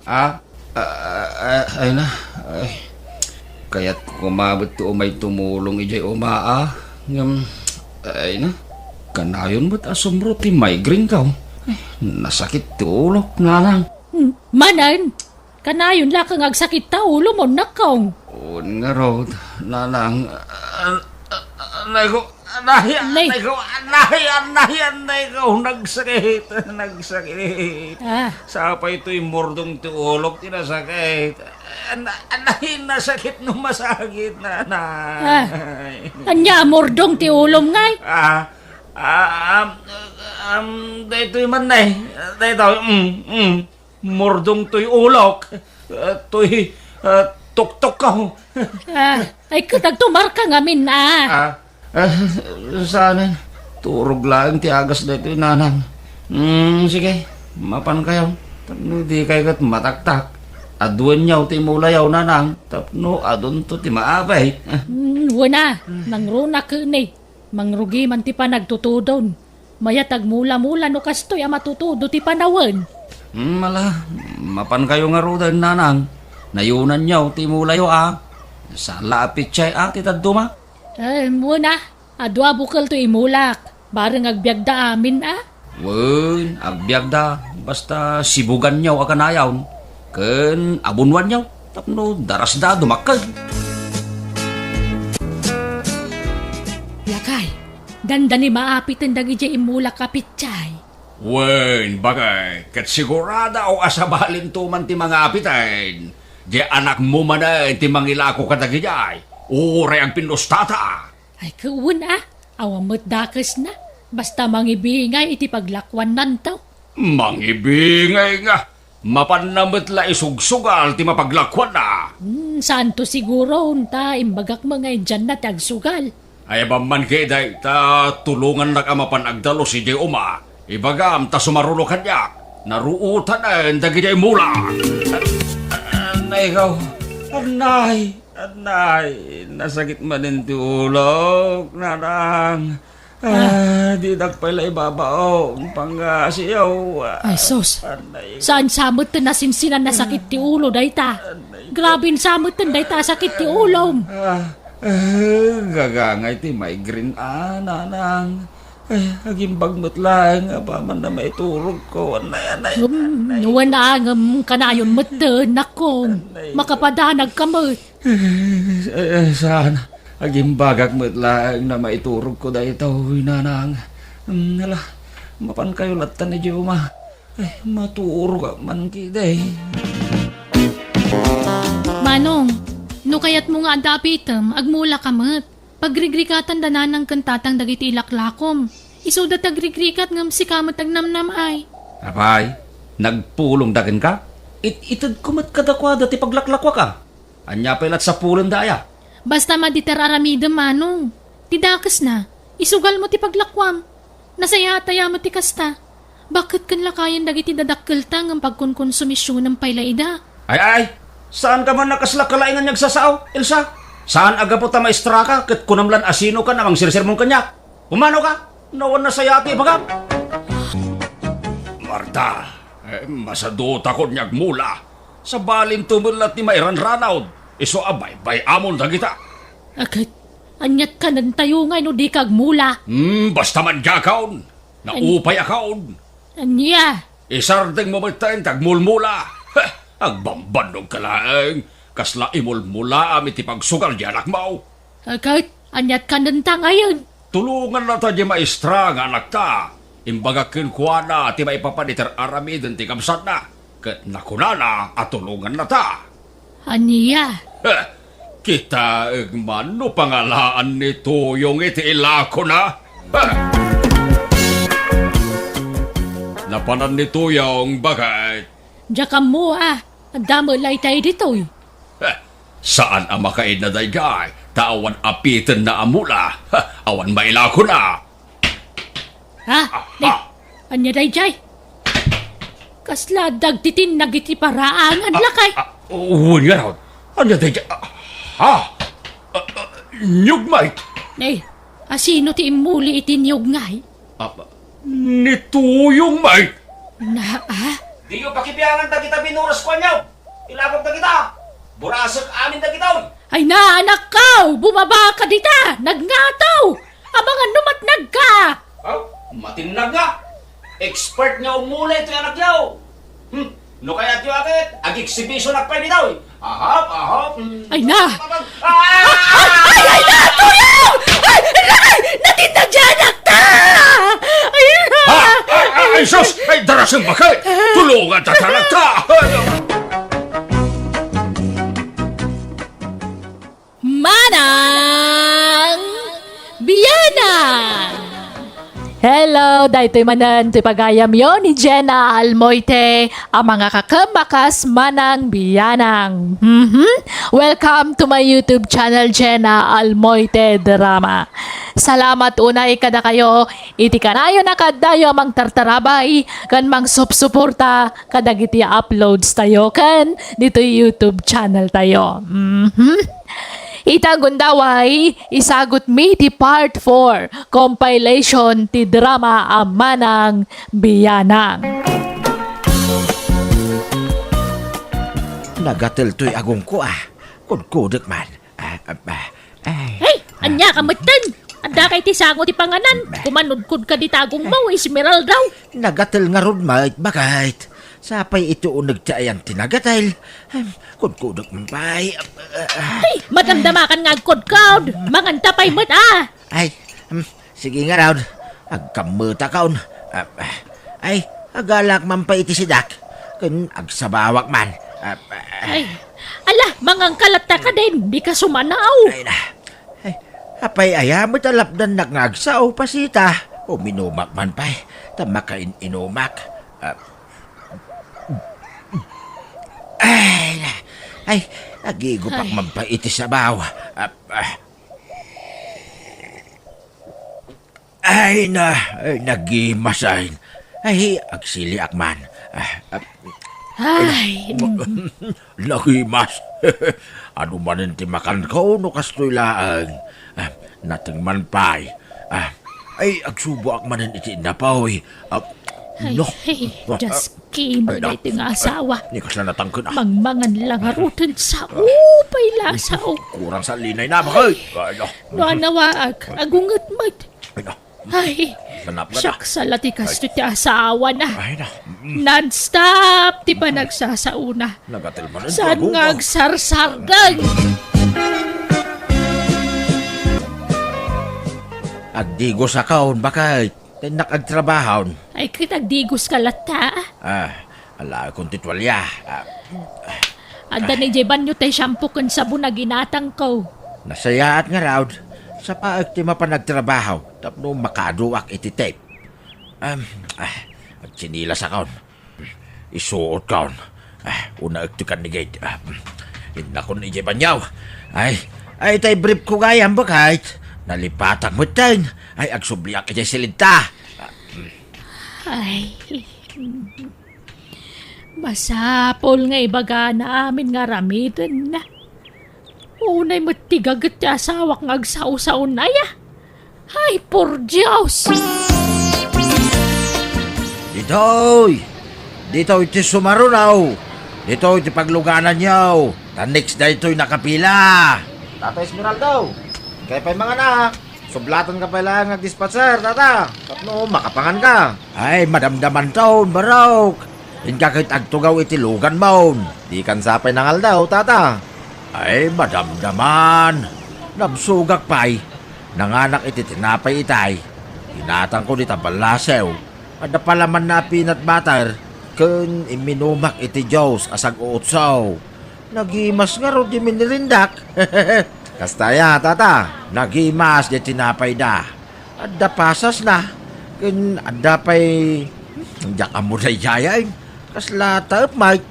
Ah, ah, ah, ay na, ay. Kayatko koma met ti umay tumulong idiay uma, a. Ngem, ay na, kanayon met a sumro ti migraine ko. Nasakit ti ulok, nanang. Hmm, manen, kanayon la nga agsakit ta ulom, nakong. Wen ngarud, nanang, a-, a-, anay ko, anay, Nay. Anay ko, anay, anay, anay ko, nagsakit, nagsakit. Ah. Sapay toy murdong ti ulok ti nasakit. An-, anay, nasakit no masakit, nanay. Ah. Ania, murdong ti ulom ngay? Ah, ah, um, um, daytoy man, nay. Daytoy, mm, mm. Murdong toy ulok. Ah, toy, ah, tuktok ko. Ah, ay, ket agtumarka ngamin, ah. Ah, ah, saan? Turog laeng ti agas daytoy, nanang. Hmm, sige, mapankayo. Tapno dikay ket mataktak. Aduenyo ti imulayo, nanang. Tapno adunto ti maapay. Hmm, wen a, nangrunak ni. Mangrugi man ti panagtutudon. Mayat agmula-mula no kastoy a matutudo ti panawen. Hmm, ala, mapankayo ngaruden, nanang. Nayunanyo ti imulayo, a. Saan la a petsa, a, ti dadduma? Em, wen a, adu a bukel ti imulak. Bareng agbiagda amin, a? Wen, agbiagda, basta sibuganyo a kanayon, ken abunuanyo, tapno darasda a dumakkel. Lakay, dandani maapiten dagidiay imulak a petsa. Wen, bakay, ket sigurado a sabalinto man ti mangapiten. Diay anakmo manen ti mangilako kadagidiay, uray agpinnustata. Ay, ket wen a, awan met dakesna. Basta mangibingay iti paglakuannanto. Mangibingay nga, mapanna met la isugsugal ti mapaglakuanna. Hmm, saanto siguron, ta imbagak met nga idianna ti agsugal. Ay, awan man ketdi, ta tulongannak a mapan agdalus idiay uma. Ibagam ta sumaruno kaniak. Naruotanen dagidiay mula. Anay ko, anay. Anay, nasakit manen ti ulok, nanang. Ah, dinak pay la ibabaon, pangngasiw. Ay, sus. Anay. Saan sa met ti nasinsinan nasakit ti ulo dayta? Anay. Grabe sa met dayta sakit ti ulom. Ah, ah, gagangay ti migraine, a, nanang. Ay, agimbag met laeng, apaman na maiturogko. Anay, anay, anay. Wen a, ngem kanayon met, nakong. Anay. Makapadanagka met. Eh, eh, saan? Agimbagak met laeng na maiturogko daytoy, nanang. Hmm, ala, mapankayo latta idiay uma. Eh, maturogak man ketdi. Manong, no kayatmo nga adda apitem, agmulaka met. Pagrigrikatan da nanang ken tatang dagiti ilaklakom. Isuda ti agrigrikat ngem sika met agnamnam-ay. Apay, nagpulongda kenka? It-itedko met kadakuada ti paglaklakuak a. Ania pay la ti sapulenda aya? Basta madi ti ar-aramidem, manong. Ti dakesna, isugalmo ti paglakuam. Nasayaat aya met ti kasta. Baket ken lakayen dagiti dadakkelta ngem pagkonkonsumisionem pay la ida. Ay, ay! Saanka man a kasla kalaingan nga agsasao, Elsa? Saan a gapu ta maestraka ket kunam lan a sinokan a mangsersermon kaniak? Pumanoka? No awan nasayaat ti ibagam. Marta, eh, masadutakon nga agmula. Sabalinto met la ti mairanranaw, isu a baybay-amon dagita. Aket, aniat kanentayo ngay no dika agmula? Hmm, basta mandiakon. Naupayakon. Ania? Isardengmo met ti agmulmula. Heh, agbambannogka laeng. Kasla imulmulaam iti pagsugal ti anakmo. Aket, aniat kanenta ngayen? Tulongannata ti maestra nga anakta. Imbagak kenkuana ti maipapan iti ar-aramiden ti kabsatna. Ket nakunana a tulongannata. Ania? Eh, kitaem man no pangalaan ni Tuyong iti ilakona. Eh. Napanan ni Tuyong, baket. Diak ammo a, adda met la itay ditoy. Eh, saan a makainna daydiay, ta awan apitenna a mula. Eh, awan mailakona. Ha? Ah, ni, ah. Ania daydiay? Kasla dagiti tinnag iti paraangan, ah, lakay. Ah, wen ngarud. Ania daydiay? Ah, ha? Ah, ah, niyog met. Ni, asino ti immuli iti niyog ngay? Ah, ni Tuyong met. Na, ah? Diyo pakibiangan dagita binuras kuanyo. Ilagok dagita. Burasek amin dagita. Ay na, anakko! Bumaba ka dita! Nagngataw! Amangan no matnag ka! Aw, matinnag nga! Expert nga umulay toy anakyo. Hmm. No kayatyo a ket, ag-exhibition ak pay ditoy. Ahap, ahap. Hmm. Ay na! Ah! Ay, ay na! Tulong! Ay, ay! Natinag diay anakta! Ay na! Ah! Ay, ay, ay, sus! Ay, darasem bakit? Tulungan ta ta anakta! Manang Bianang! Hello! Daytoy manen ti pagayamyo ni Jenna Almoite a mangakakemmakas Manang Bianang. Mhm. Welcome to my YouTube channel, Jenna Almoite Drama. Salamat unay kadakayo iti kanayon a kaaddayo a mangtartarabay ken mangsupsuporta kadagiti uploads tayo ken ditoy YouTube channel tayo. Mhm. Ita gundaway, isagut mi ti part four, compilation ti drama a Manang Bianang. Nagatel toy agongko, ah. Kudkudek man. Ah, ah, ah, ay. Hey, ania ka metten? Adda kay ti sango ti panganan. Kumanudkod ka di tagongmo, Esmeralda. Nagatel ngarud met, bakit? Sapay iti uneg ti ayan ti nagatel. Em, kudkudek man pay. Ay, madamdamakan nga agkudkod. Manganta pay met, ah. Ay, em, sige ngarud. Agkammetakon. Ah, ah, ay, agalak man pay iti sidak. Ken agsabawak man. Ah, ah, Ay, ala, mangangkalatta ka din. Di ka sumanaw. Ay na. Ay, apay aya met a lapdannak nga agsao, pasita? Uminumak man pay, ta makain-inumak. Ah, ay, ay, agigupak Ay. man pay iti sabaw. Ah, ah. Ay na, ay, nagimasen. Ay, agsiliak man. Ah, ah, Ay, nagimas. Adu manen ti makanko no kastoy laeng. Ah, nateng man pay. Ah, ay, agsuboak manen iti innapoy. Ah, Ay, no. Ay, Diyos, Kim, Ay, na. Iti nga asawa. Ay, ni kasla natangken, ah. Mangmangan lang a ruten sao, pay la sao. Kurang sa linay na, bakit? Ay, no. No, anawaak, agunget met. Ay, no. Ay, Sanap ka na. Siak sala ti kasto ti asawa na. Ay, no. Mm. Non-stop ti panagsasaona. Nagatel man ang Saan trabaho nga ka? Agsarsardeng? Agdigos akon, bakit? Tennak agtrabahon. Ay, ket agdigos ka latta. Ah, alaekon ti tualia. Ah. Adda ni Jebanyo tay shampoo ken sabon a ginatangko. Nasayaat ngarud. Sapaek ti mapan agtrabaho tapno makaaduak iti tip. Am, ah, agtsinilas akon. Isuotkon. Ah, unaek ti kannigid. Ah, innakon idiay banyaw. Ay, ay, tay brief ko gayam, bakit? Nalipatak metten. Ay, agsubliak idiay silidta. Ay, masapul nga ibagana amin nga aramidenna. Unay met ti gaget ti asawak nga agsao-saonay, a. Ay, por Dios! Ditoy! Ditoy ti sumarunaw! Ditoy ti paglugananyo! Ta next daytoy nakapila! Tata Esmeraldo, kaya pay mangana. Sublatan ka pay laeng nga dispatcher, tata. Tapno makapangan ka. Ay, madamdamanton, barok. Inka ket agtugaw iti luganmon. Dikan sapay nangaldaw, tata. Ay, madamdaman. Nabsogak pay. Nanganak iti tinapay itay. Ginatangko dita ballasew. Adda palamanna a peanut butter. Ken imminumak iti juice a sag-uutsaw. Nagimas ngarud ti minirindak. Kasta aya, tata. Nagimas ti tinapayda. Adda pasasna. Ken adda pay, diak ammo daydiay. Kasla taep, Mike.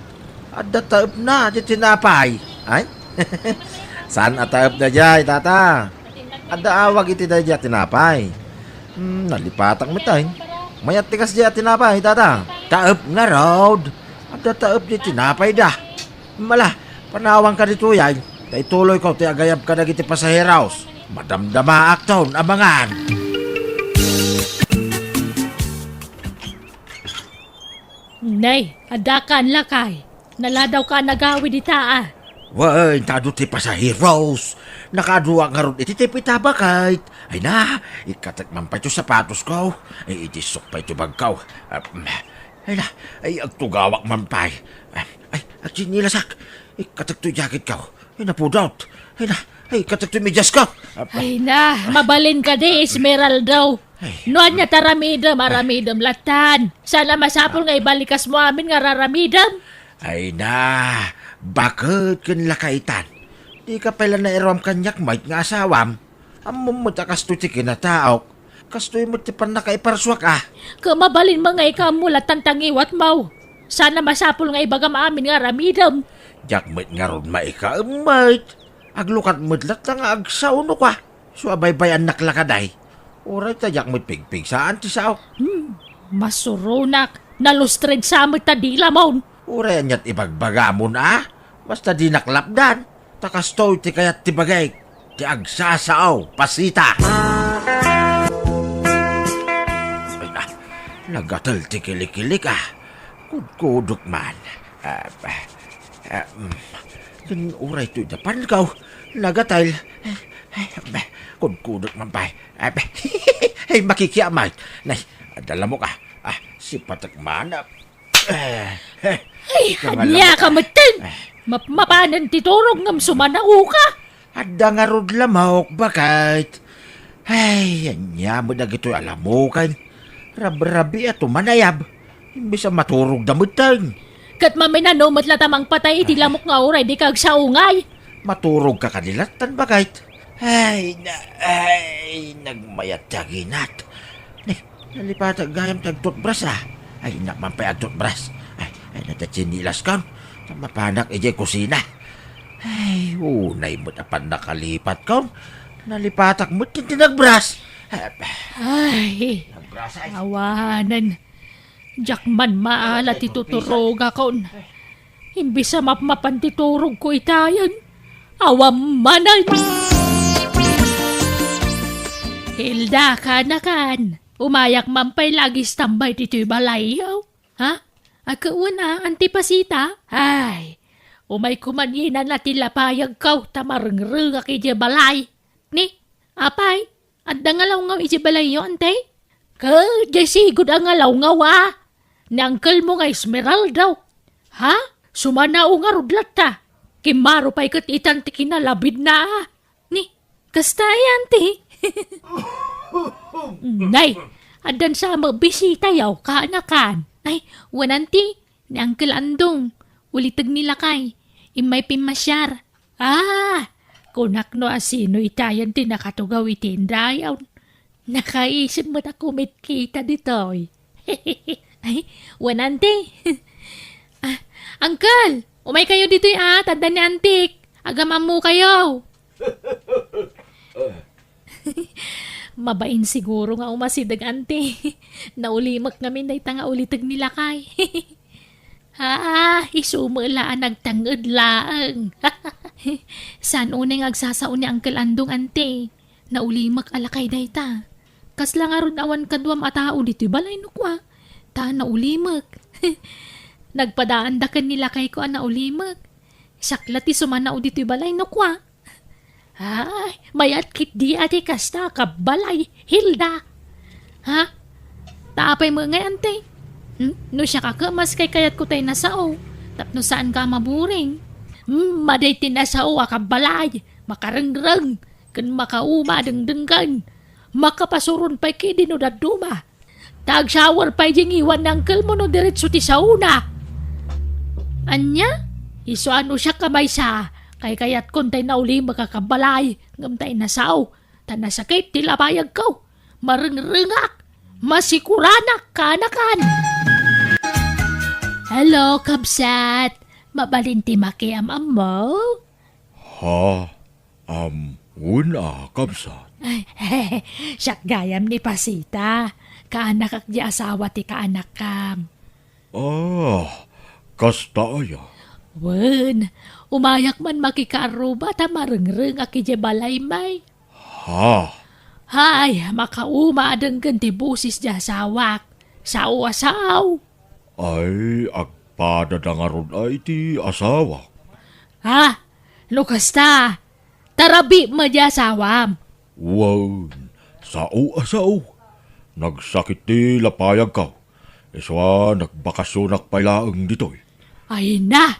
Adda taepna ti tinapay. Ay? Saan a taep daydiay, tata? Adda awag iti daydiay a tinapay. Hmm, nalipatak met ay. Mayat ti kasdiay a tinapay, tata. Taep ngarud. Adda taep ti tinapayda. Mala, panawanka ditoy ay. Ta ituloyko ti agayab kadagiti pasaheros. Madamdamaakton a mangan. Nay, adda kan lakay. Naladawka a nagawid ita, a. Wen, ta adu ti pasaheros. Nakaduak ngarud iti tip ita, baket. Ay na, ikkatek man pay to sapatosko. Ay, idissok pay to bagko. Ah, ay na, ay, agtugawak man pay. Ah, ay, agtsinilasak. Ikkatek to jacketko. Ay, napudot. Ay na, ay, ikkatek to mediasko. Ah, Ay na, mabalin kadi, Esmeralda. Ay. No ania ta aramidem, aramidem lattan. Sana masapul nga ibalikas mo amin nga raramidem. Ay na, baket ken lakaitan. Dika pay la nairuam kaniak met nga asawam. Ammom met a kastoy ti kinataok. Kastoy met ti pannakaiparsuak a. Ket mabalin met nga ikaammo lattan ta ngiwatmo. Sana masapul nga ibagam amin nga aramidem. Diak met ngarud maikaem met. Aglukat met latta nga agsao no kua. Isu a baybay-annak la kadi. Uray ta diak met pigpigsaan ti saok. Hmm, masuronak. Nalustred sa met ta dilamon. Uray aniat ibagbagamon a? Basta dinak lapdan. Ta kastoy ti kayat ti bagik. Ti agsasao, Pasita. Ay na, nagatel ti kilikilik a. Kudkudok man. Ah, ah, ah, mm. Ken uray toy dapanko, nagatel. Ay, ah, kudkudok man pay. Ah, ay, makikiamay. Nay, adda lamok a. Ah, sipatek man. Ah, ah, Ay, ikaw nga ania lamok ka a. Metten? Ah. Map-, mapanen ti turog ngem sumanaoka. Adda ngarud lamok, baket. Ay, ania met dagitoy a lamoken. Rabrabiat o manayab. Imbes a maturogda metten. Ket maminano met la ta mangpatay iti lamok nga uray dika agsaungay. Maturogka kadi lattan, baket. Ay, na, ay, nagmayat ti aginat. Ni, nalipatak gayam ti agtutbras a. Ay, innak man pay agtutbras. Ay, ay, natatsinilas kan. Ta mapanak idiay kusina. Ay, unay met a pannakalipat kan. Nalipatak met ti nagbras. Ay, Nagbras ay. Awanen. Diak man maala ti tuturogakon. Imbes a mapmapan ti turogko itayen, awan manen. Hilda, kaanakan, umayak man pay la agistambay ditoy balayyo. Ha? Agkawan a, Anti Pasita? Ay, umayko man yenana ti lapayagko ta marengrengak idiay balay. Ni, apay, adda nga lawngaw idiay balayyo, Ante? Ket diay sigud a nga lawngaw a. Ni angkelmo nga Esmeralda. Ha? Sumanao ngarud latta. Kimmaro pay ket itan ti kinalabidna a. Ni, kasta ay, Ante? Nay, addan sa magbisitayo, kaanakan. Ay, wen, Ante, ni Uncle Andong, uliteg ni lakay, immay pimmasiar. Ah, kunak no asino itayen ti nakatugaw iti indayon. Nakaisip met a kumitkita ditoy. Ay, wen, Ante. Ah, Uncle, umaykayo ditoy a, tadda ni Antik. Agam-ammokayo. Mabain siguro nga umasideg, Ante. Naulimek ngamin dayta nga uliteg ni lakay. Ah, isu met la a nagtanged laeng. Saan unay nga agsasao ni Uncle Andong, Ante? Naulimek a lakay dayta. Kasla ngarud awan kaduam a tao ditoy balay no kua? Ta naulimek. Nagpadaanda ken ni lakayko a naulimek. Siak la ti sumanao ditoy balay no kua? Ay, mayat ketdi a ti kasta a kabbalay, Hilda. Ha? Ta apay met ngay, Ante? Hmm? No siak a ket, mas kaykayatko tay nasao, tapno saanka a maburing. Hmm, madi ti nasao a kabbalay, makarengreng, ken makauma a dengdenggen. Makapasuron pay ketdi no dadduma. Ta agsawar pay di ngiwan ni Uncle mo no diretso ti saona. Ania? Isu a no siak a maysa, kaykayatkon tay naulimek a kabbalay, ngem tay nasao, ta nasakit ti lapayagko. Marengrengak, masikuranak, kaanakan. Hello, kabsat. Mabalin ti makiam-ammo? Ha? Am, wen a, kabsat. Ay, siak gayam ni Pasita. Kaanakak di asawa ti kaanakkam. Ah, kasta aya? Wen, umayak man makikaarruba ta marengrengak idiay balay, may. Ha? Ay, makauma a denggen ti bosis di asawak. Sao a sao. Ay, agpadada ngarud a iti asawak. Ha? No kasta, Tarabi met ti asawam. Wen, sao a sao. Nagsakit ti lapayagko. Isu a nagbakasionak pay laeng ditoy. Ay na!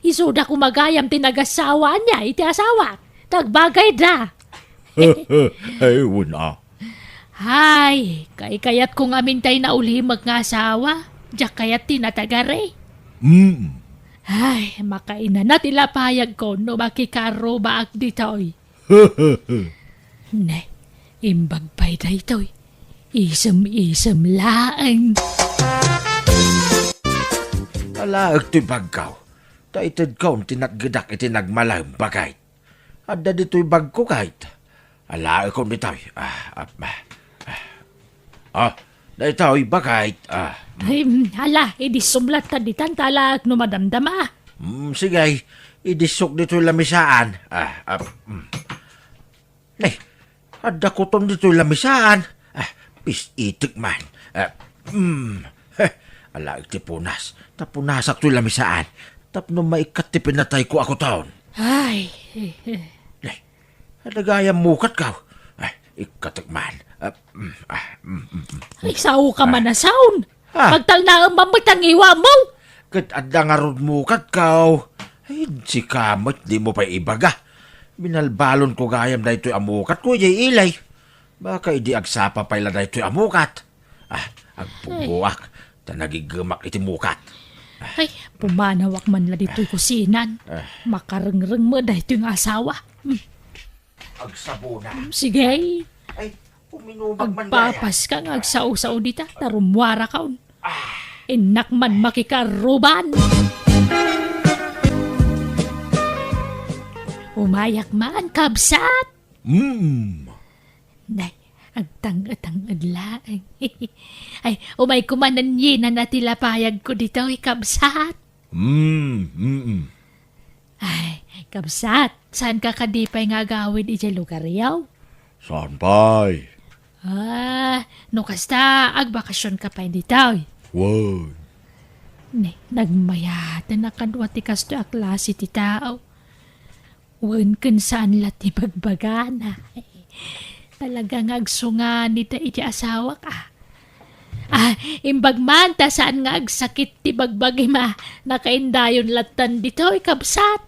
Isuda koma gayam ti nagasawa ania iti asawa. Nagbagayda. Ay, wen a. Ay, kaykayatko ngamin tay naulimek nga asawa. Diak kayat ti natagari. Mm. Ay, makainana ti lapayagko no makikarubaak ditoy. Ne, imbag pay daytoy. Isem-isem laeng. Alaek toy bagko. Ta itedkon ti natgedak iti nagmalem, baket. Adda ditoy bagko, ket alaekon ditoy. Ah, ah, ah, ah. Ah, daytoy, baket. Ah. Ay, mm, ala, idissum latta ditan, ta alaek no madamdama. Mm, sige, idissok ditoy lamisaan. Ah, ah, mm. Nay, adda kuton ditoy lamisaan. Ah, pis-itek man. Ah, mm. Heh, alaek ti punas. Ta punasak toy lamisaan. Tapno maikkat ti pinatayko a kuton. Ay. Nay, adda gayam mukatko. Ah, ikkatek man. Ah, mm, ah, mm, mm, mm. Ay, sao ka man a saon. Ah. Pagtalnaem man met ti ngiwam. Ket adda ngarud mukatko. Ay, sika met, dimo pay ibaga. Binalbalonko gayam daytoy a mukatko idiay ili. Baka idi agsapa pay la daytoy a mukat. Ah, agpuggoak, ta nagiggemak iti mukat. Ay, pumanawak man la ditoy kusinan. Ah. Makarengreng met daytoy nga asawa. Hmm. Agsabona. Sige. Ay, uminubak man gayam. Agpapas ka nga agsao-sao dita, ta rummuarakon. Ah. Innak man makikaruban. Umayak man, kabsat. Mm. Nay, agtang-etang-et laeng. Ay, umayko man, nanyena na ti lapayagko ditoy, kabsat. Mm, mm, mm. Ay, kabsat, saanka kadi pay nga agawid idiay lugaryo? Saan pay? Ah, no kasta, agbakasionka pay ditoy. Wen. Ne, nagmayaten a kadua ti kastoy a klase ti tao. Wen ken saan la ti bagbagana. Talaga nga agsungani ta iti asawak, ah. Ah, imbag man ta saan nga agsakit ti bagbagim a nakaindayon lattan ditoy, kabsat.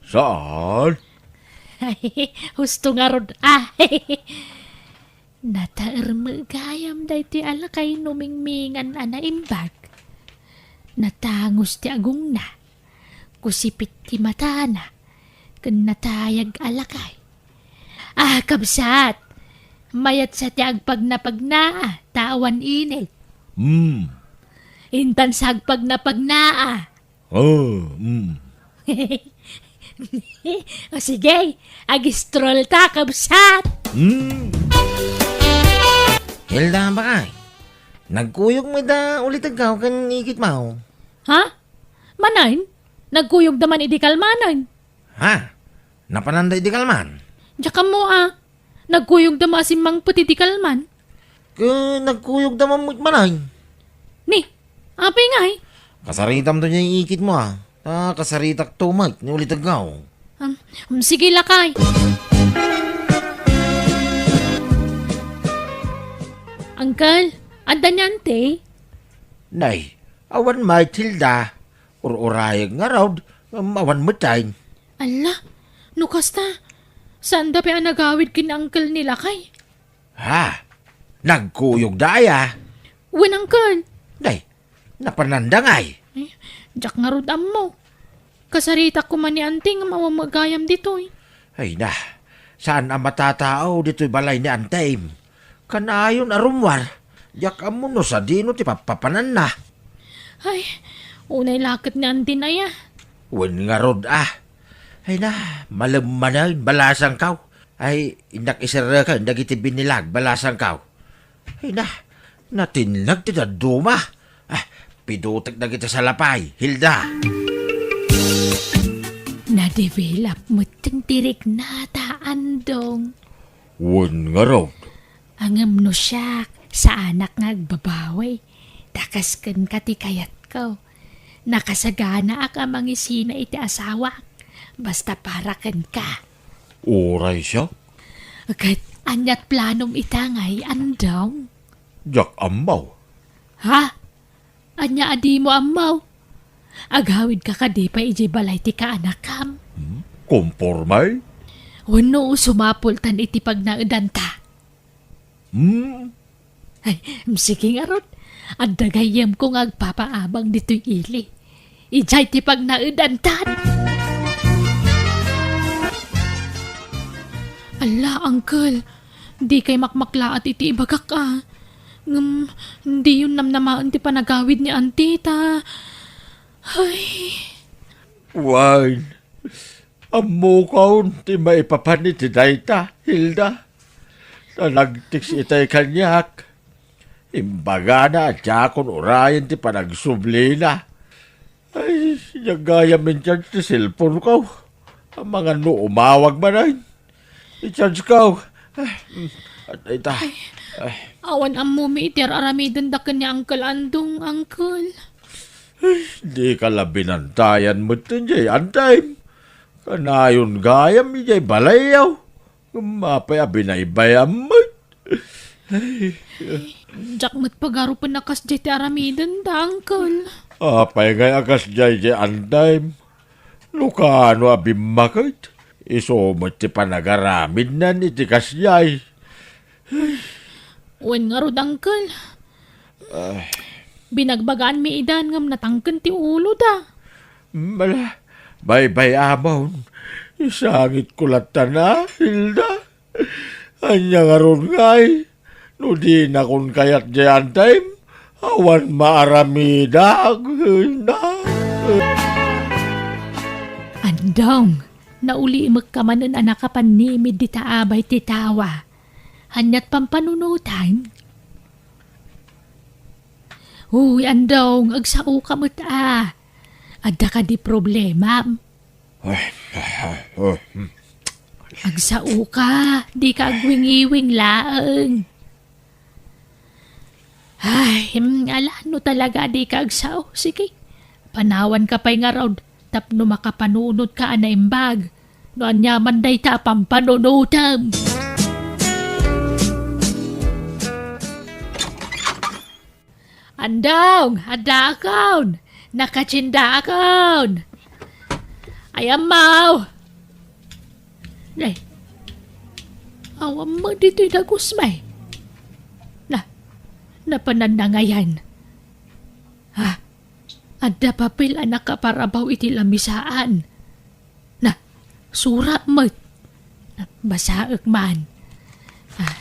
Saan? Husto ngarud, ah. Nataer met gayam daytoy a lakay no mingmingan a naimbag. Natangus ti agongna, kusipit ti matana, ken natayag a lakay. Ah, kabsat, mayat sa ti agpagnapagna, ta awan init. Hmm. Intan sa agpagnapagna, ah. Oh, mm. O sige, ag-stroll ta, kabsat. Mm. Hilda, bakay. Nagkuyog met da ulitedkaw ken ikitmo. Ha? Manen? Nagkuyogda man idi kalmanen. Ha? Napananda idi kalman? Diak ammo a. Nagkuyogda met a simmangpet idi kalman. Ket nagkuyogda man met manen. Ni, apay ngay? Kasaritamto diay ikitmo a. Ta kasaritakto met ni ulitedkaw. Um, um, sige, lakay. Uncle, adda ni Auntie? Nay, awan met, Hilda. Ur-urayek ngarud, um, awan met. Ala, no kasta, saanda pay a nagawid ken uncle ni lakay? Ha? Nagkuyogda aya? Wen, uncle. Day, napananda ngay? Eh, diak ngarud ammo. Kasaritak koma ni Auntie ngem awan met gayam ditoy. Ay na, saan a matatao ditoy balay ni Auntiem. Kanayon a rummuar, diak ammo no sadino ti pappapananna. Ay, unay la ket ni Auntie aya. Wen ngarud a. Ay na, malem manen, balasangko. Ay, innak iserreken dagiti binilag, balasangko. Ay na, natinnag ti dadduma. Ah, pidutek dagiti salapay, Hilda. Nadevelop met ti riknata, Andong. Wen ngarud. Ngem no siak, saanak nga agbabawi. Ta kas kenka ti kayatko. Nakasaganaak a mangisina iti asawak. Basta para kenka. Uray siak? Ket ania't planom ita ngay, Andong? Diak ammo. Ha? Ania a dimo ammo? Agawidka kadi pay idiay balay ti kaanakam? Hmm? Komporme? Wenno sumapultan iti pagnaedanta? Hmm? Ay, sige ngarud. Adda gayyemko nga agpapaabang ditoy ili. Idiay ti pagnaedantan. Alla, Uncle. Dikay makmaklaat iti ibagak, a. Ngem, diyon namnamaen ti panagawid ni Auntie, ta. Ay. Wen, ammokon ti maipapan iti dayta, Hilda. Ta nag-text itay kaniak. Imbagana a diakon urayen ti panagsublina. Ay, diak gayam in-charge ti cellphone-ko. Amangan no umawag manen. I-charge-ko. Ay, mm, at ita. Ay, awan ammomi iti ar-aramidenda ken ni Uncle Andong, Uncle. Ay, dika la binantayan met idiay Antime. Kanayon gayam idiay balayyo. Ngem apay a binaybay-am met? Diak met pagarupen a kasdiay ti aramidenda, Uncle. Apay ngay a kasdiay diay Antime? No kaano a bimmaket, isu met ti panagaramidnan iti kasdiay. Wen ngarud, Uncle. Ay. Binagbagaanmi idan ngem natangken ti uloda. Mala, baybay-amon. Isangitko latta na, Hilda. Ania ngarud ngay? No dinakon kayat diay Antime, awan maaramidak, Hilda. Andong, naulimekka manen a nakapannimid dita abay ti tawa. Ania't pampanunotam? Uy, Andong, agsaoka met a. Adda kadi problemam? Agsaoka, dika agwingiwing laeng. Ay, hmm, ala, no talaga dika agsao, sige. Panawanka pay ngarud tapno makapanunotka a naimbag. No aniaman dayta a pampanunotam. Andong, addaakon! Nakatsiendaakon! Ay, ammaw! Ay, awan met ditoy dagus, may. Na, napananna ngayen. Ha? Adda papel a nakaparabaw iti lamisaan. Na, sura met. Na, basaek man. Ah.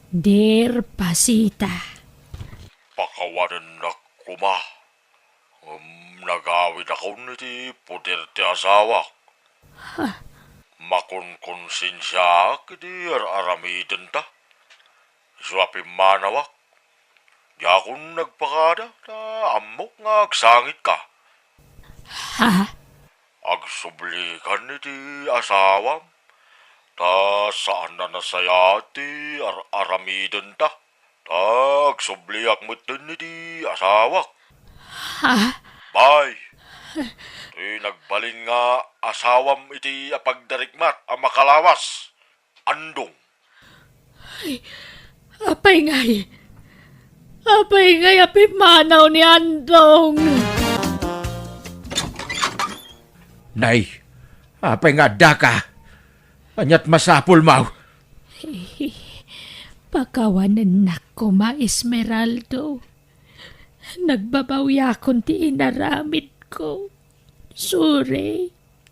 Dear Pasita. Pakawanennak koma. Ngem nagawidakon iti poder ti asawak. Ha? Makonkonsensiaak iti ar-aramidenta. Isu a pimmanawak. Diakon nagpakada, ta ammok nga agsangitka. Ha? Agsublikan iti asawam, ta saan a nasayaat ti ar-aramidenta, ta agsubliak metten iti asawak. Ha? Bay, ti nagbalin nga asawam iti apagdarikmat a makalawas, Andong. Ay, apay ngay? Apay ngay a pimmanaw ni Andong? Nay, apay nga addaka? Ania't masapulmo? Pakawanennak koma, Esmeraldo. Nagbabawiakon ti inaramidko. Sorry.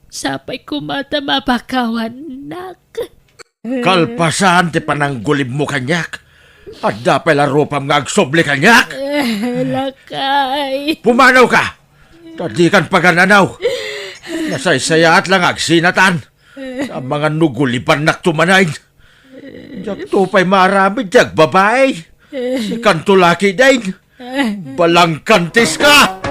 Sapay koma ta mapakawannak. Kalpasan ti pananggulibmo kaniak, adda pay la rupam nga agsubli kaniak? Eh, lakay. Pumanawka! Ta dikan pagan-anaw. Nasaysayaat la nga agsinatan. Amangan no gulibannakto manen. Diakto pay maaramid ti agbabai. Sikanto la ketdin. Balangkantiska!